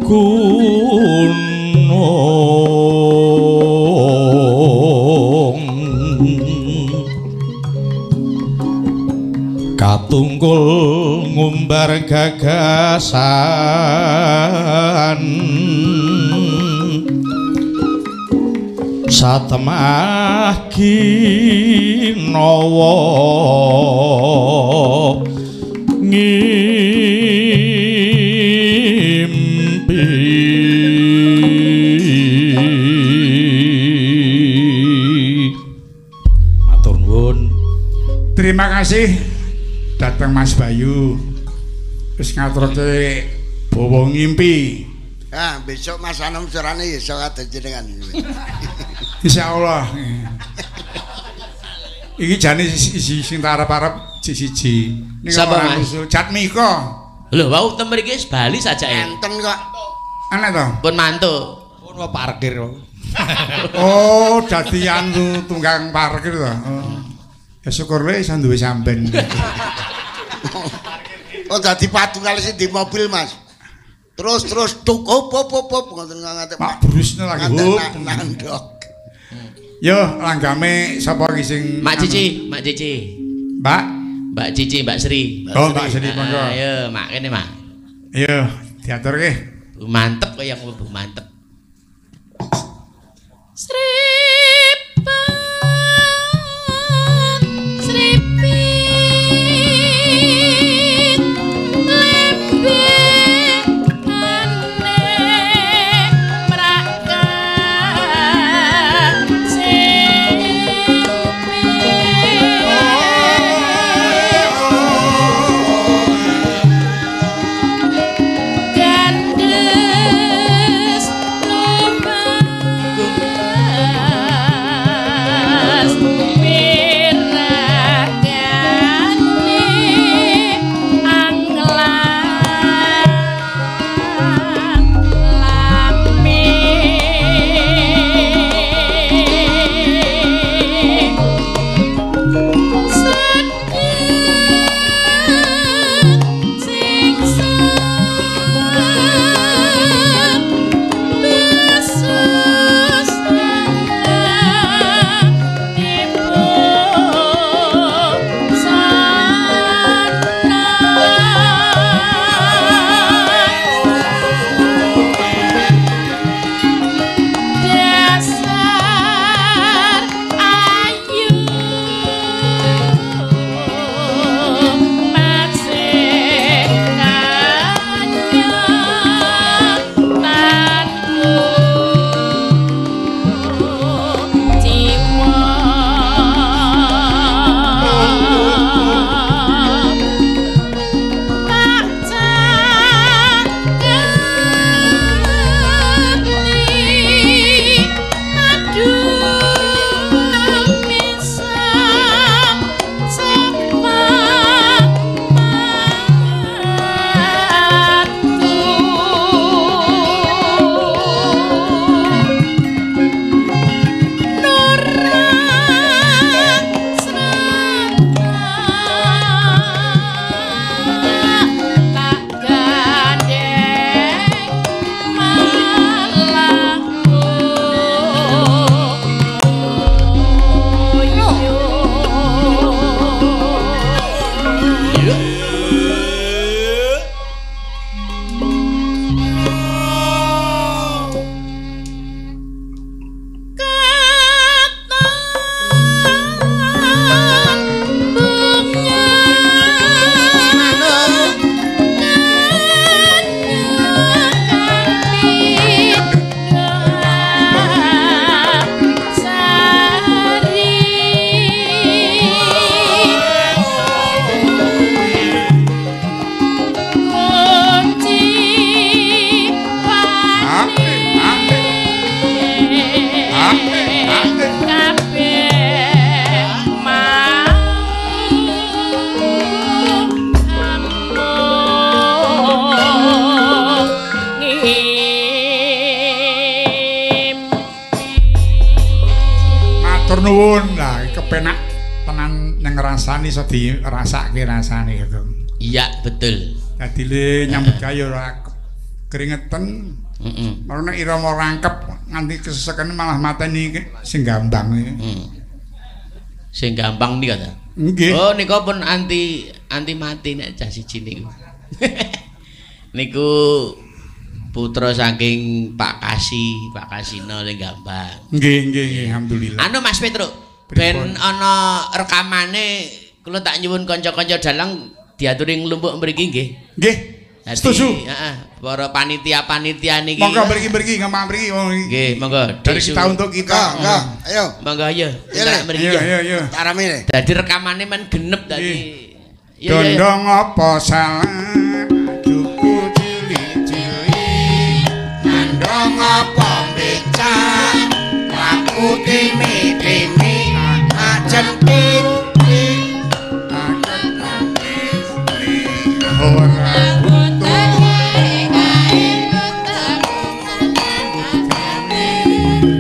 gunung katungkul ngumbar gagasan satemah kinawa ngimpi. Matur nuwun. Terima kasih datang Mas Bayu. Wis ngaturke bawa ngimpi. Ah, besok Mas Anom surane ya iso kados jenengan. Insyaallah. Iki jane sing tak arep-arep siji. Ning ora usul Jatmiko. Lho, wau ten mriki wis bali sajake. Enten kok. Aneh to? Pun mantuk. Pun parkir. Oh, dadi anu tunggang parkir to. Oh. Ya syukur wae iso duwe samben. Oh, dadi patungan sing di mobil, Mas. Terus tuk op op op ngoten nganti Pak Brusne lagi hop nandok. Yo langgame sapa iki sing Mak Cici, Mak Cici. Mbak, Mbak Cici, Mbak Sri. Oh, Mbak Sri monggo. Ayo, Mak kene, Mak. Ayo, diaturke. Mantep kaya ngopo, mantep. Iso dirasake rasane gitu. Iya, betul. Dadi le nyambut gawe ora keringetan. Heeh. Marane nek irama rangkep nganti keseseken malah mateni sing gambang iki. Sing gampang nika ta? Nggih. Oh, nika pun anti mati nek cah siji niku. Niku putra saking Pak Kasi, Pak Kasino sing gambang. Nggih, nggih, nggih, alhamdulillah. Anu Mas Petruk, ben ana rekamane kula tak nyuwun kanca-kanca dalang diaturi nglumpuk mriki nggih. Nggih. Setuju. Heeh, para panitia-panitia niki. Monggo mriki-mriki, ngomong mriki. Nggih, monggo. Dari kita untuk kita. Monggo, ayo. Monggo ayo. Mriki. Iya, iya, iya. Tarame. Dadi rekamane men genep dadi. Dondong apa salah Ngapa becak laku timi-timi ajen tik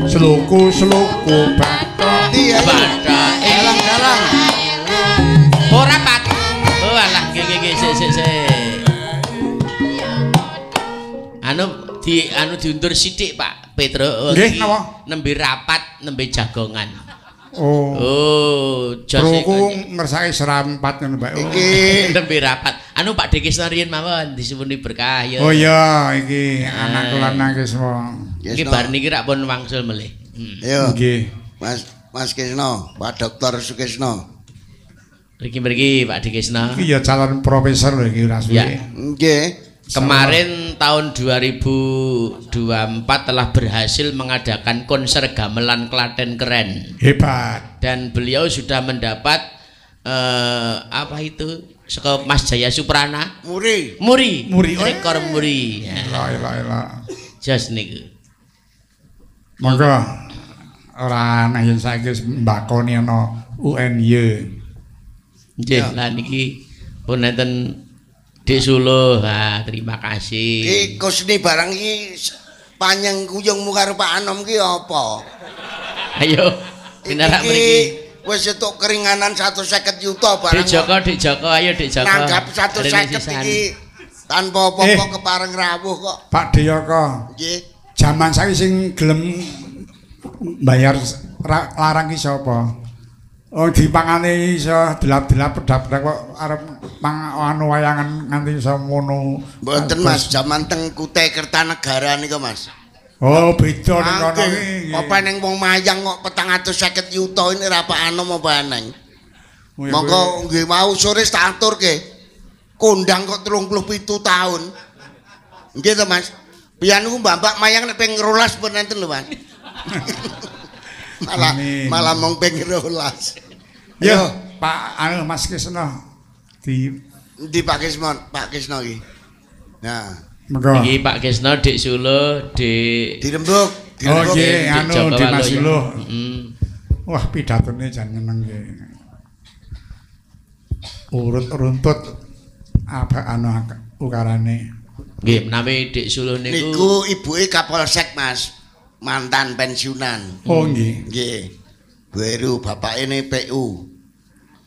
Sluku-sluku bathok bathok dalang-dalang ora Pak. Oh alah nggih nggih sik sik sik. Anu di anu diundur sithik Pak Petro. Nggih napa? Nembe rapat, nembe jagongan. Oh. Oh, jos iku ngersake serampat ngono Pak. Iki nembe rapat. Anu Pak Dekisno riyen mawon disuwuni berkah ya. Oh iya iki anakku lanang Kismo. Iki bar niki rak pun wangsul melih. Ayo. Nggih. Mas Kisno, Pak Dr. Sukisno. Mriki-mriki Pak Dekisno. Iki ya calon profesor lho iki ora suwe. Nggih. Kemarin tahun 2024 telah berhasil mengadakan konser gamelan Klaten keren. Hebat. Dan beliau sudah mendapat apa itu? Saka Mas Jaya Suprana. Muri. Muri. Muri. Rekor muri. Elok elok elok. Jos niku. Monggo ora aneh yen saiki mbakoni ana UNY. Nggih, lah niki pun enten Dik Suluh, ha, terima kasih. Iki Kusni barang iki panyeng kuyungmu karo Pak Anom ki apa? Ayo, pinarak mriki. Wis entuk keringanan 150 yuta barang. Dik Joko, Dik Joko, ayo Dik Joko. Nanggap 150 iki tanpa apa-apa kepareng rawuh kok. Pak Deyoko. Nggih. Jaman saiki sing gelem bayar larang ki sapa? Oh dipangane iso delap-delap pedhap-pedhap kok arep anu wayangan nganti iso ngono. Mboten Mas, jaman teng Kutai Kertanegara nika Mas. Oh beda ning kono iki. Apa ning wong mayang kok 450 yuta ini ra Pak Anom apa eneng. Monggo nggih mau sore tak aturke. Kondang kok 37 tahun. Nggih to Mas. Biyen niku mbak-mbak mayang nek ping 12 pun enten lho Mas. Malah amin. Malah mong ping 12. Yo, Pak anu Mas Kisno di di Pak Kisno, Pak Kisno iki. Nah, monggo. Iki Pak Kisno, Dik Suluh, Dik dirembuk, dirembuk. Oh nggih, anu Dik Mas Suluh. Heeh. Wah, pidatone jan nyenengke. Urut runtut apa anu ukarane. Nggih, menawi Dik Suluh niku niku ibuke Kapolsek, Mas. Mantan pensiunan. Oh nggih. Nggih. Baru bapake ne PU.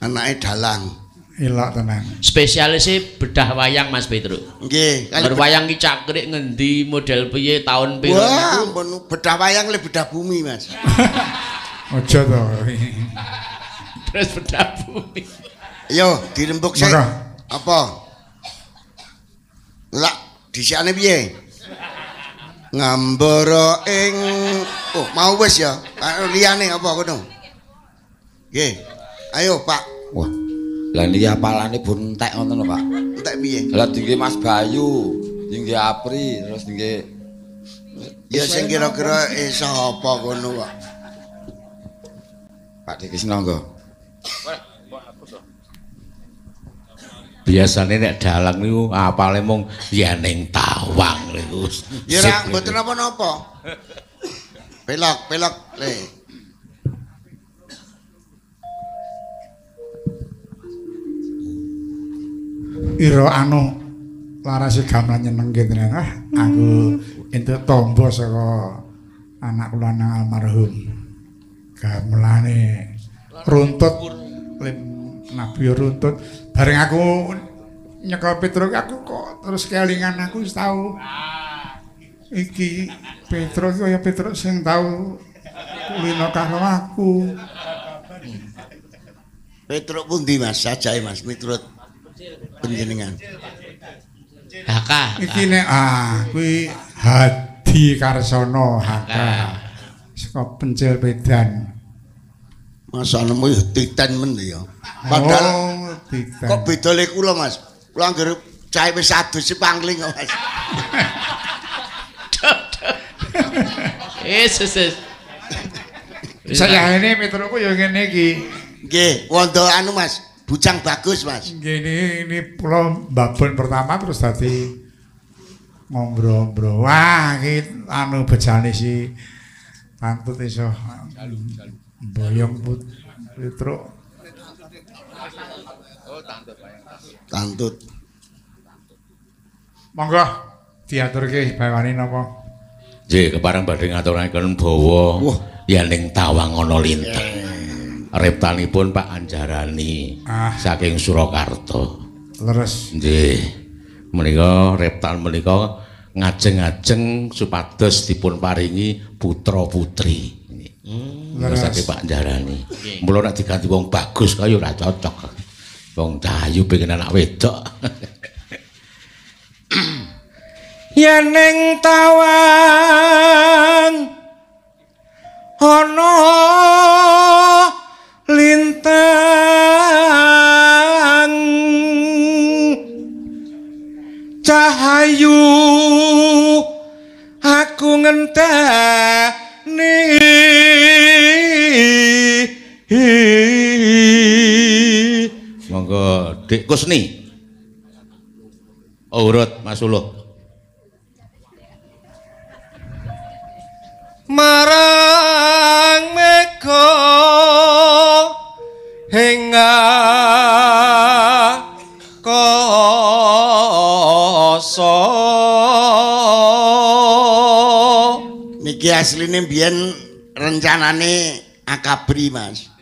Anake dalang. Elok tenan. Spesialise bedah wayang Mas Petro. Nggih, kali wayang ki cakrik ngendi model piye tahun piro niku. Wah, bedah wayang le bedah bumi, Mas. Aja to. Terus bedah bumi. Ayo dirembuk sik. Apa? Lah, dhisikane piye? Ngambara ing oh mau wis ya liyane apa kono nggih ayo Pak. Wah lah niki apalane pun entek ngoten lho Pak. Entek piye? Lah nggih Mas Bayu, nggih Apri, terus nggih ya sing kira-kira iso apa kono Pak. Pak Dikisno nggo. Biasane nek dalang niku apale mung yen ning tawang niku. Ya ra mboten napa-napa. Pelok, pelok le. Ira anu larase gamelan nyenengke tenan. Ah, aku entuk tombo saka anak lanang almarhum. Gamelane runtut lim Nabi runtut. Bareng aku nyekel Petruk aku kok terus kelingan aku wis tau iki Petruk kaya Petruk sing tau kulino karo aku. Petruk pundi Mas? Sajae Mas miturut panjenengan. Haka. Iki nek ah kuwi Hadi Karsono Haka. Saka Pencil Pedan. Mas anemu ya titen men ya. Padahal oh, titen. Kok beda le kula Mas. Kula anggere cahe wis adus si pangling kok Mas. Wis wis. Saya ini Petrukku ya ngene iki. Nggih, wondo anu Mas, bujang bagus Mas. Nggih ini kula babon pertama terus dadi Ngombro-ombro. Wah, iki anu bejane si Tantut iso boyong putruk. Tantut. Monggo diaturke bawane napa? Nggih, kepareng badhe ngaturaken bawa yen tawang ana lintang. Reptanipun Pak Anjarani saking Surakarta. Leres. Nggih. Menika reptan menika ngajeng-ajeng supados dipun paringi putra-putri. Leres saking Pak Anjarani. Mula nek diganti wong bagus kaya ora cocok. Wong cahayu pengen anak wedok. Yen ning tawang ana lintang cahayu aku ngenteni. Monggo Dik Kusni. Urut Mas Uluh. Marang mega ing akasa. Niki asline mbiyen rencanane akabri, Mas.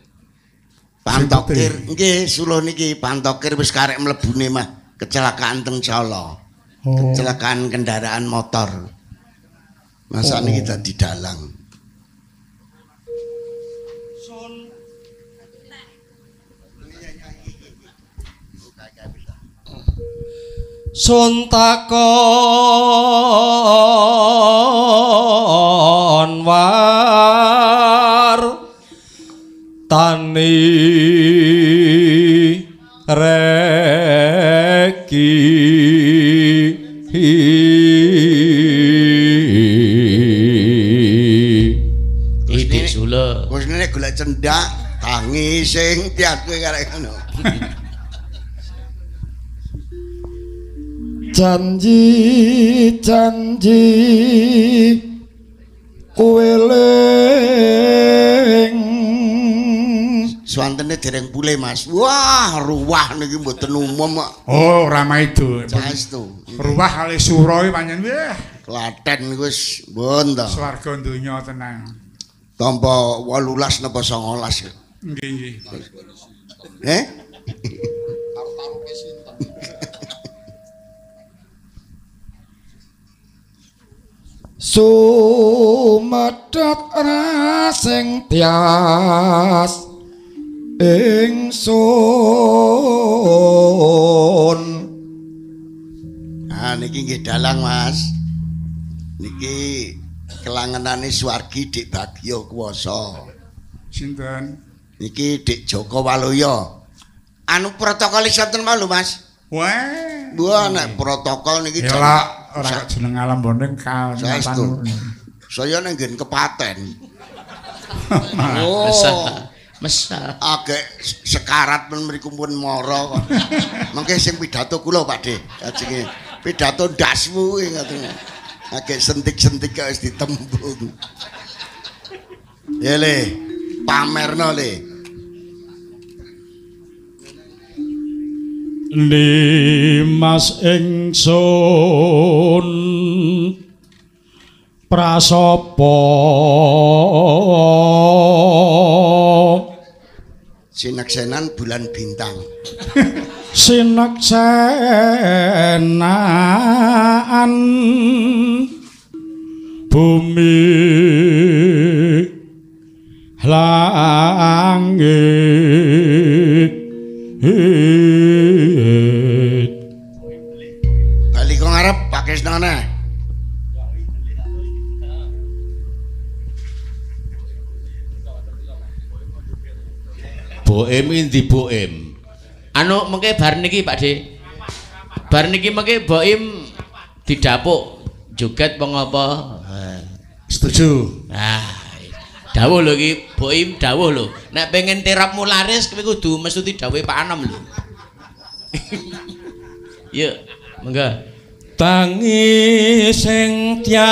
Pantokir nggih suluh niki pantokir wis karek mlebune mah kecelakaan teng Solo. Oh. Kecelakaan kendaraan motor. Masa niki dadi dalang. Sun takon war tani reki. Idik sula. Kusnine golek cendak tangi sing tiat kowe karek ngono. Janji janji kowe ling suwantene dereng pulih, Mas. Wah, ruwah niki mboten umum kok. Oh, ora maido. Saestu. Ruwah kali sura iki pancen wah. Klaten niku wis mbon to. Swarga donya tenang. Tampa 18 napa 19. Nggih, nggih. Eh? Taruh-taruhke sinten? Sumedhot rasing tias ingsun. Ah niki nggih dalang, Mas. Niki kelangenane Suwargi Dik Bagyo Kuwasa. Sinten? Niki Dik Joko Waluyo. Anu protokol sinten mau lho, Mas? Wah. Wah nek protokol niki jan ora kok jeneng alam bondeng kaestu. Saya nang nggen kepaten. Oh. Mesal. Agek sekarat men mriku pun mara kok. Mengke sing pidato kula Pak De, kajenge. Pidato ndasmu kuwi ngoten. Agek sentik-sentik kok wis ditembung. Ya le, pamerno le. Limas ingsun prasapa sinaksenan bulan bintang. Sinaksenan bumi langit. Bali kok ngarep Pak Krisnana. Boem endi boem? Anu mengke bar niki Pak De. Bar niki mengke boem didapuk joget apa ngapa? Setuju. Nah, dawuh lho iki boim dawuh lho. Nek pengen terapmu laris kowe kudu mestuti dawuhe Pak Anom lho. Yuk, monggo. Tangi sing tias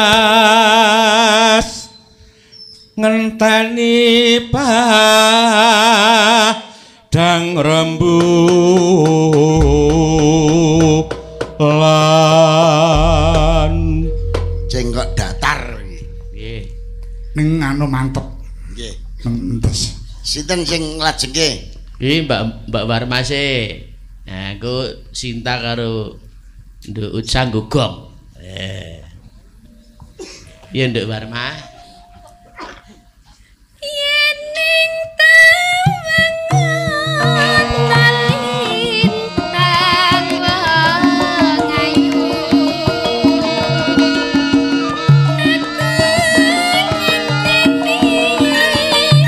ngenteni padang rembulan. Jenggot datar iki. Nggih. Ning anu mantep. Nggih. Entes. Sinten sing nglajengke? Nggih, Mbak Warmase. Nah, aku Sinta karo Nduk Utsa nggo gong. Iya Nduk Warma. Yen ning tawangan lintang wong ayu aku ngenteni tekamu.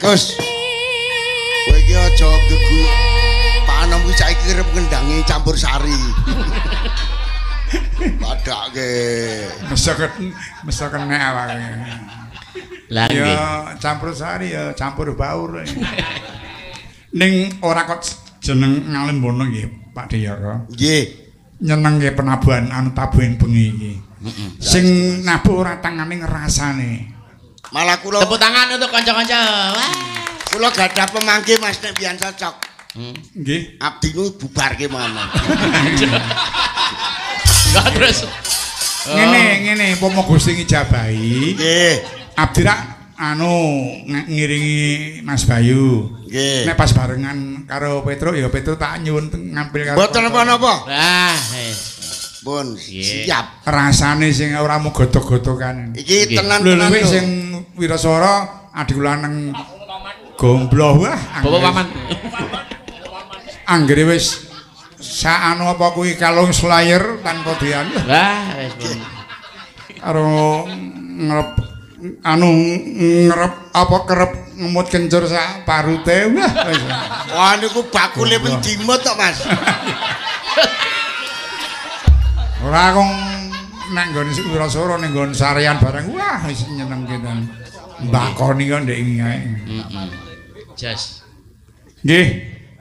Gus. Kowe iki aja gegu. Pak Anom kuwi saiki arep ngendangi campur sari. Padake. Mesok kena awake. Lah nggih. Ya campur sari ya campur baur. Ning ora kok jeneng Ngalembono nggih Pak Diyoko. Nggih. Nyenengke penabuhan anu tabuhan bengi iki. Sing nabuh ora tangane ngrasane. Malah kula tepuk tangan untuk kanca-kanca. Wah. Kula gadah pemangke Mas nek biyen cocok. Nggih. Abdi ku bubarke mawon. Lah terus ngene umpama Gusti ngijabahi. Nggih. Abdi rak anu ngiringi Mas Bayu. Nggih. Nek pas barengan karo Petro ya Petro tak nyuwun ngampil karo. Mboten napa-napa. Lah, pun siap. Rasane sing ora mau gotok-gotokan. Iki tenan-tenan lho sing wiraswara adik lanang gombloh wah. Bapak paman. Anggere wis sak anu apa kuwi kalung slayer tanpa dian. Wah, wis. Karo ngrep Anu ngerep apa kerep ngemut kencur sak parute wah wis. Wah niku bakule mendimut tok Mas. Ora kok nek nggone Wirasara ning nggon sarean bareng wah wis nyenengke tenan. Mbakoni kok ndek wingi ae. Heeh. Jas. Nggih.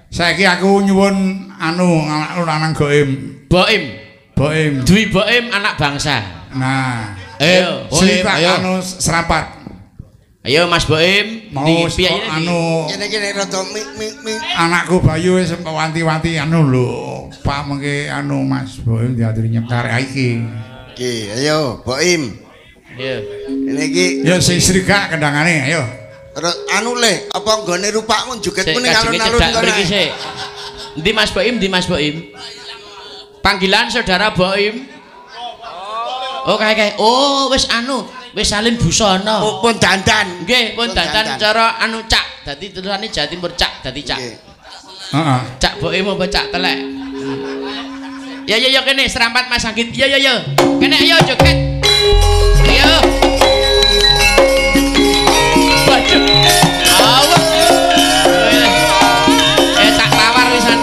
Saiki aku nyuwun anu anakku lanang Goim. Boim. Boim. Dwi Boim anak bangsa. Nah. Ayo, cerita anu serapat. Ayo Mas Boim, mau anu kene-kene rada mi. Anakku Bayu wis wanti-wanti anu lho, Pak mengke anu Mas Boim diaturi nyekar iki. Iki, ayo Boim. Iya. Ini iki ya sing srigak kendangane, ayo. Terus anu le, apa nggone rupakmu jogetmu ning alun-alun kono. Mriki sik. Endi Mas Boim, endi Mas Boim? Panggilan saudara Boim. Oh kae. Oh wis anu, wis salin busana. Oh, pun dandan. Nggih, pun dandan cara anu cak. Dadi tulisane Jawa Timur cak, dadi cak. Heeh. Cak Boim apa cak telek? Ya ya ya kene serampat Mas Anggit. Ya ya ya. Kene ayo joget. Ayo. Waduh. Awak. Cak tawar wisan.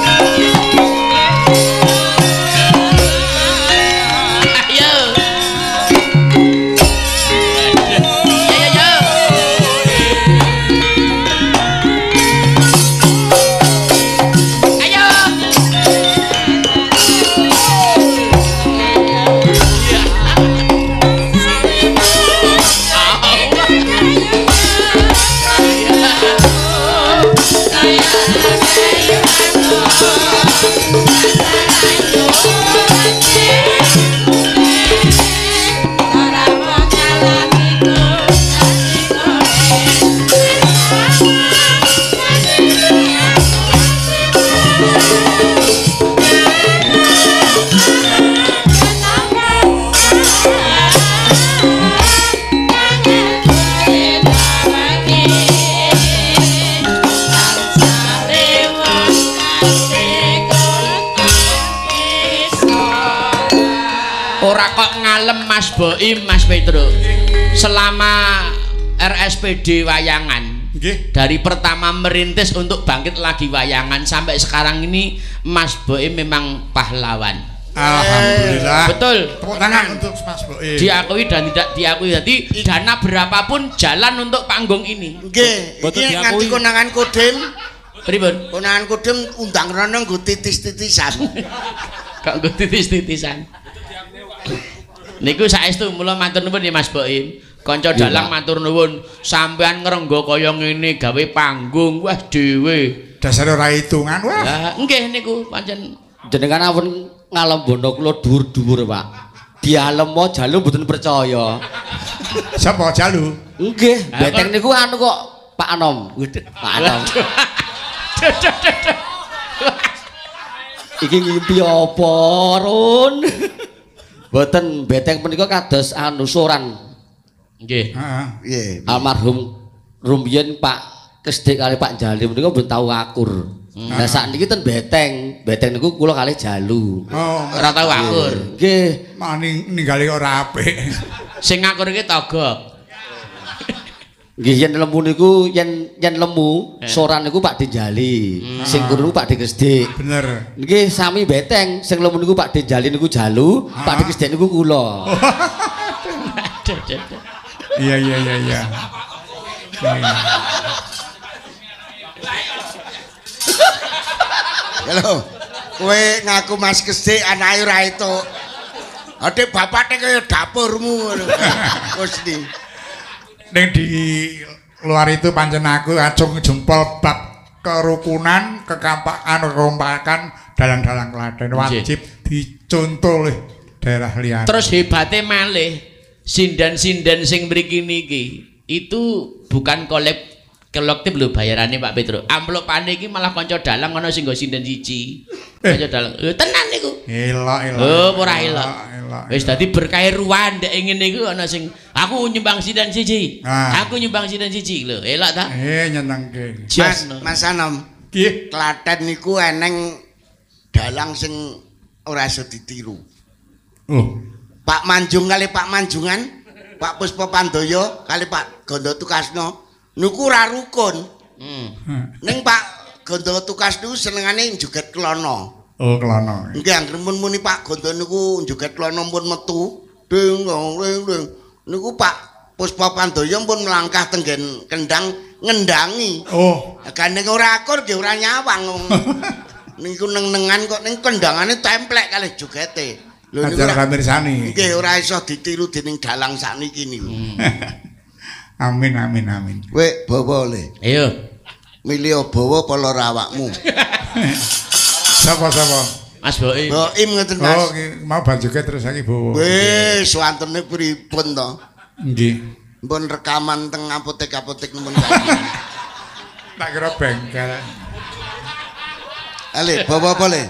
Mas Boim, Mas Petro, selama RSPD Wayangan, dari pertama merintis untuk bangkit lagi wayangan sampai sekarang ini Mas Boim memang pahlawan. Alhamdulillah. Betul. Tepuk tangan untuk Mas Boim. Diakui dan tidak diakui. Jadi dana berapapun jalan untuk panggung ini. Nggih, iki nganti konangan Kodim. Pripun? Konangan Kodim undang rono nggo titis-titisan. Kok nggo titis-titisan? Niku saestu mula matur nuwun ya Mas Boim. Kanca dalang matur nuwun, sampean ngrenggo kaya ngene gawe panggung wah dhewe. Dasare ora hitungan wah. Lah nggih niku pancen jenengan ampun ngalembono kula dhuwur-dhuwur, Pak. Dialemo Jalu mboten percaya. Sapa Jalu? Nggih, beteng niku anu kok Pak Anom. Pak Anom. Iki ngimpi apa, Run? Mboten beteng punika kados anu soran. Nggih. Heeh. Nggih. Almarhum rumiyin Pak Kesdik kali Pak Jali punika mboten tau akur. Lah sakniki ten beteng, beteng niku kula kalih Jalu. Oh, ora tau akur. Nggih. Maning ninggali ora apik. Sing ngakur iki togok. Nggih yen lemu niku yen lemu soran niku Pak Denjali, sing kuru niku Pak Kesdik. Bener. Nggih sami beteng, sing lemu niku Pak Denjali niku Jalu, Pak Kesdik niku kula. Iya iya iya iya. Halo, kowe ngaku Mas Kesdik anake ora entuk. Ade bapake kaya dapurmu ngono. Gusti. Ning di luar itu pancen aku acung jempol bab kerukunan, kekampakan, kekompakan dalang-dalang Klaten wajib dicontoh oleh daerah liyane. Terus hebate malih sinden-sinden sing mriki niki itu bukan kolektif lho bayarane Pak Petro. Amplopane iki malah kanca dalang ana sing nggo sinden siji. Kanca dalang. Lho tenan niku. Elok elok. Oh ora elok. Wis dadi berkahe ruwan ndek ngene iku ana sing aku nyumbang sinden siji. Aku nyumbang sinden siji lho. Elok ta? Nyenengke. Mas Anom. Nggih. Klaten niku eneng dalang sing ora iso ditiru. Oh. Pak Manjung kali Pak Manjungan. Pak Puspa Pandoyo kali Pak Gondo Tukasno niku ora rukun. Ning Pak Gondo Tukas niku senengane joget klono. Oh, klono. Nggih, anggere muni Pak Gondo niku joget klono pun metu, ding dong ding ding. Niku Pak Puspa Pandoyo pun melangkah tenggen kendang ngendangi. Oh, gandeng ora akur nggih ora nyawang. Niku neng-nengan kok ning kendangane templek kalih jogete. Lho niku ajar kamirsani. Nggih ora iso ditiru dening dalang sakniki niku. Amin amin amin. Kowe bawa le. Ayo. Milih bawa apa lara awakmu? Sapa sapa? Mas Boim. Boim ngoten Mas. Oh, mau bar joget terus saiki bawa. Wis wantene pripun to? Nggih. Mpun rekaman teng apotek-apotek nemen saiki. Tak kira bengkel. Ale bawa apa le?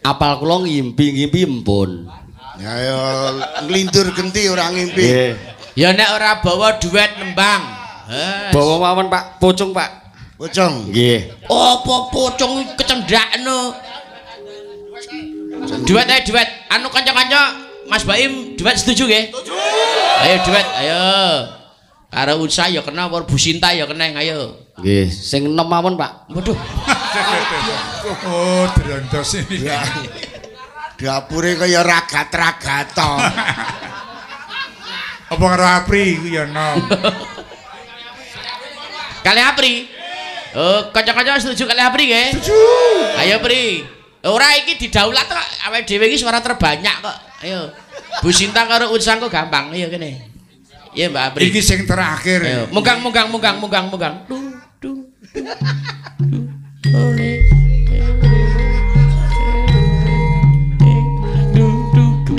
Apal kula ngimpi-ngimpi empun. Ya ya nglindur genti ora ngimpi. Ya nek ora bawa duet nembang. Bawa mawon Pak, pocong Pak. Pocong. Nggih. Apa pocong kecendakno? Duet ayo duet. Anu kanca-kanca Mas Baim duet setuju nggih? Setuju. Ayo duet, ayo. Karo Unsa ya kena, karo Bu Sinta ya kena, ayo. Nggih, sing enom mawon Pak. Waduh. Oh, drontos ini. Dapure kaya ragat-ragata. Apa karo Apri iku ya enom. Kali Apri. Oh, kanca-kanca setuju kali Apri nggih? Setuju. Ayo Pri. Ora iki didaulat kok awake dhewe iki suara terbanyak kok. Ayo. Bu Sinta karo Unsa kok gampang. Ayo kene. Iya Mbak Apri. Iki sing terakhir. Ayo, munggang munggang munggang munggang munggang. Du du du. Oleh. Du du du.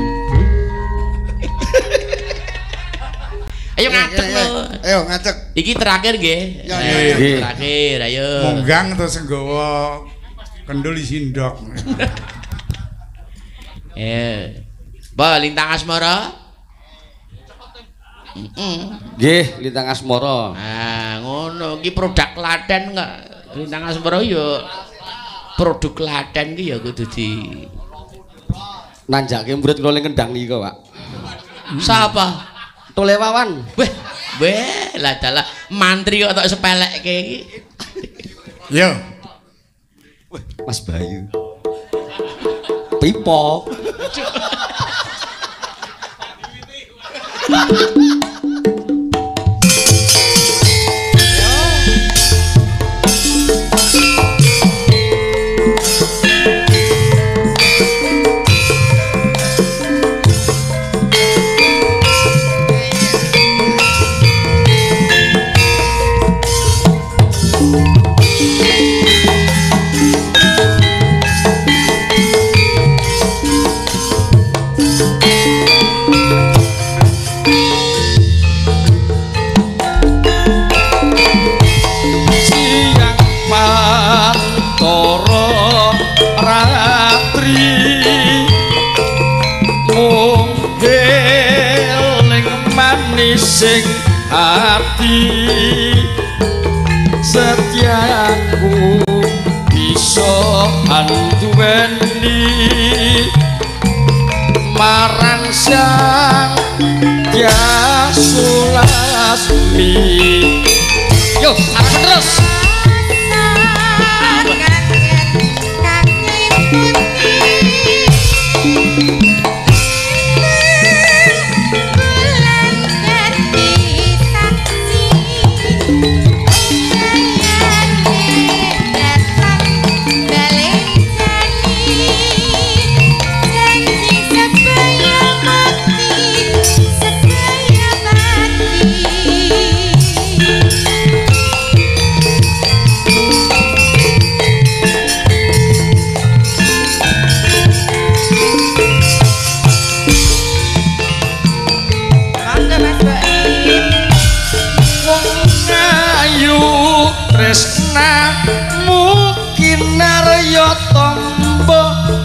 Ayo ngadeg lho. Ayo ngadeg. Iki terakhir nggih. Terakhir, ayo. Munggang terus nggawa kendul isi ndok. Ba Lintang Asmara. Nggih, Lintang Asmara. Ah, ngono iki produk Klaten kok. Lintang Asmara ya produk Klaten ki ya kudu di nanjake murid kula ning kendang niki kok, Pak. Sapa? Tole Wawan. Weh, weh, lah dalah mantri kok tok sepelekke iki. Yo. Mas Bayu. Pipo. Sing ati setiaku bisa anduweni marang sang Jasulasmi. Yo, arep terus.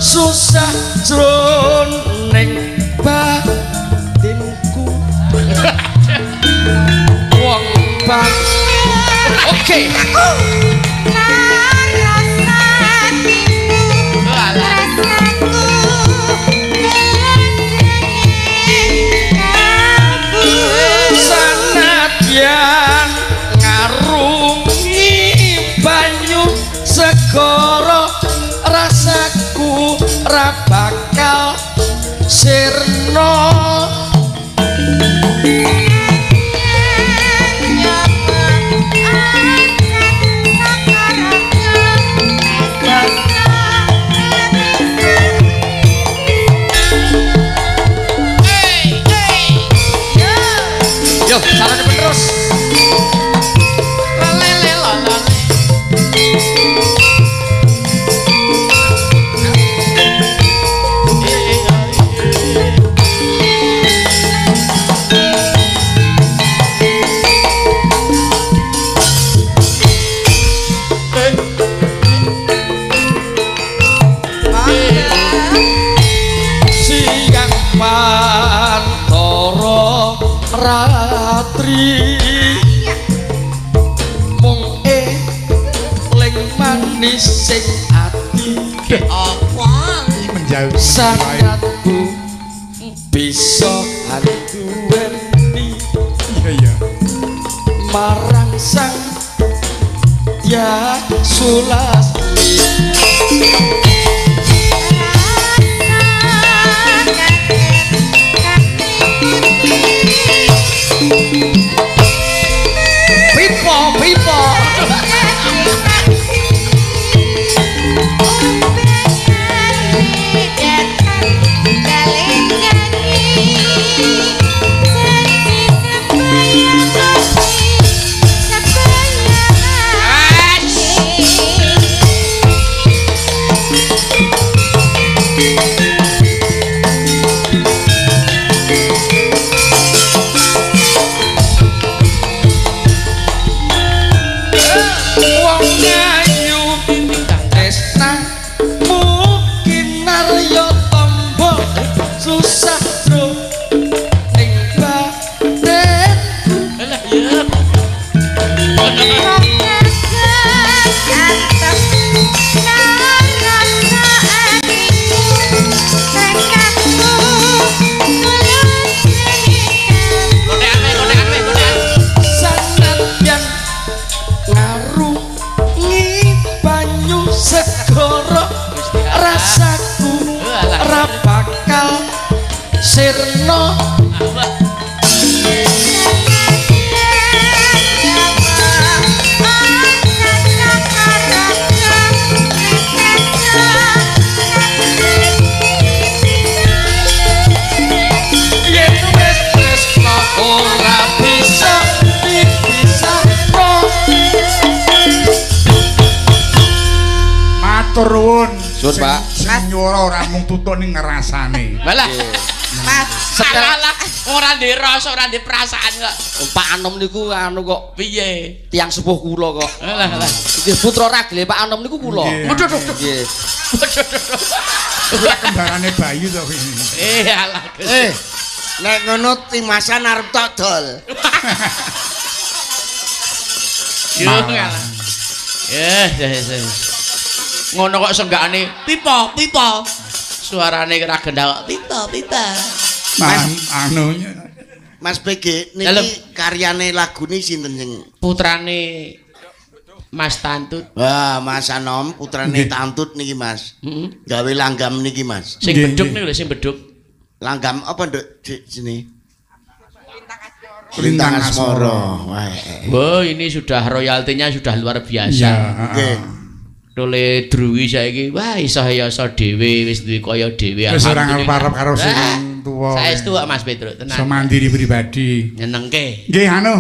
Susah jroning batinku. Wong bang. Oke. sirna. Yo, carane terus. Siang pantara ratri mung eling manis sing ati apa menjauh sangatku bisa anduweni iya iya marang sang ya Sulasmi. Pipo, pipo. Wong ayu tresnamu kinarya tombo susah bro ning batinku. Alah ya. Sanadyan ngarungi banyu segara rasaku ra bakal sirna. Yen wis tresna ora bisa dipisahno. Matur nuwun. Suwun, Pak. Sing nyuwara ora mung tutuk ning ngrasane. Walah. Mas, Alah, ora ndek rasa, ora ndek perasaan kok. Pak Anom niku anu kok Piye? tiyang sepuh kula kok. Alah, alah. Nggih putra ragile Pak Anom niku kula. Nggih. Waduh, duh, duh. Nggih. Waduh, duh, duh. Kembarane Bayu to kuwi. Eh, alah. Gusti. Eh, nek ngono timasan arep tok dol. Yo ngalah. Eh, eh, eh. Ngono kok senggakane pipa, pipa. Suarane ora gendak kok pipa, pipa. Mas anu Mas PG Dalem. niki karyane lagune sinten sing Putrane Mas Tantut. Wah, Mas Anom putrane Nggih. Tantut niki Mas. Heeh. Gawe langgam niki Mas. Sing Nggih, beduk nggih. niku lho, sing beduk. Langgam apa nduk sini? Lintang Lintang Asmara. Asmara. Wah. eh. Wah, ini sudah royaltinya sudah luar biasa. Iya, Nggih. Tole druwi saiki, wah iso ya iso dhewe, wis duwe kaya dhewe. Wis ora Alhamdulillah. ngarep-arep karo sing Ah, tuwa. Saestu kok Mas Petruk, Iso tenan. mandiri pribadi. Nyenengke. Nggih anu,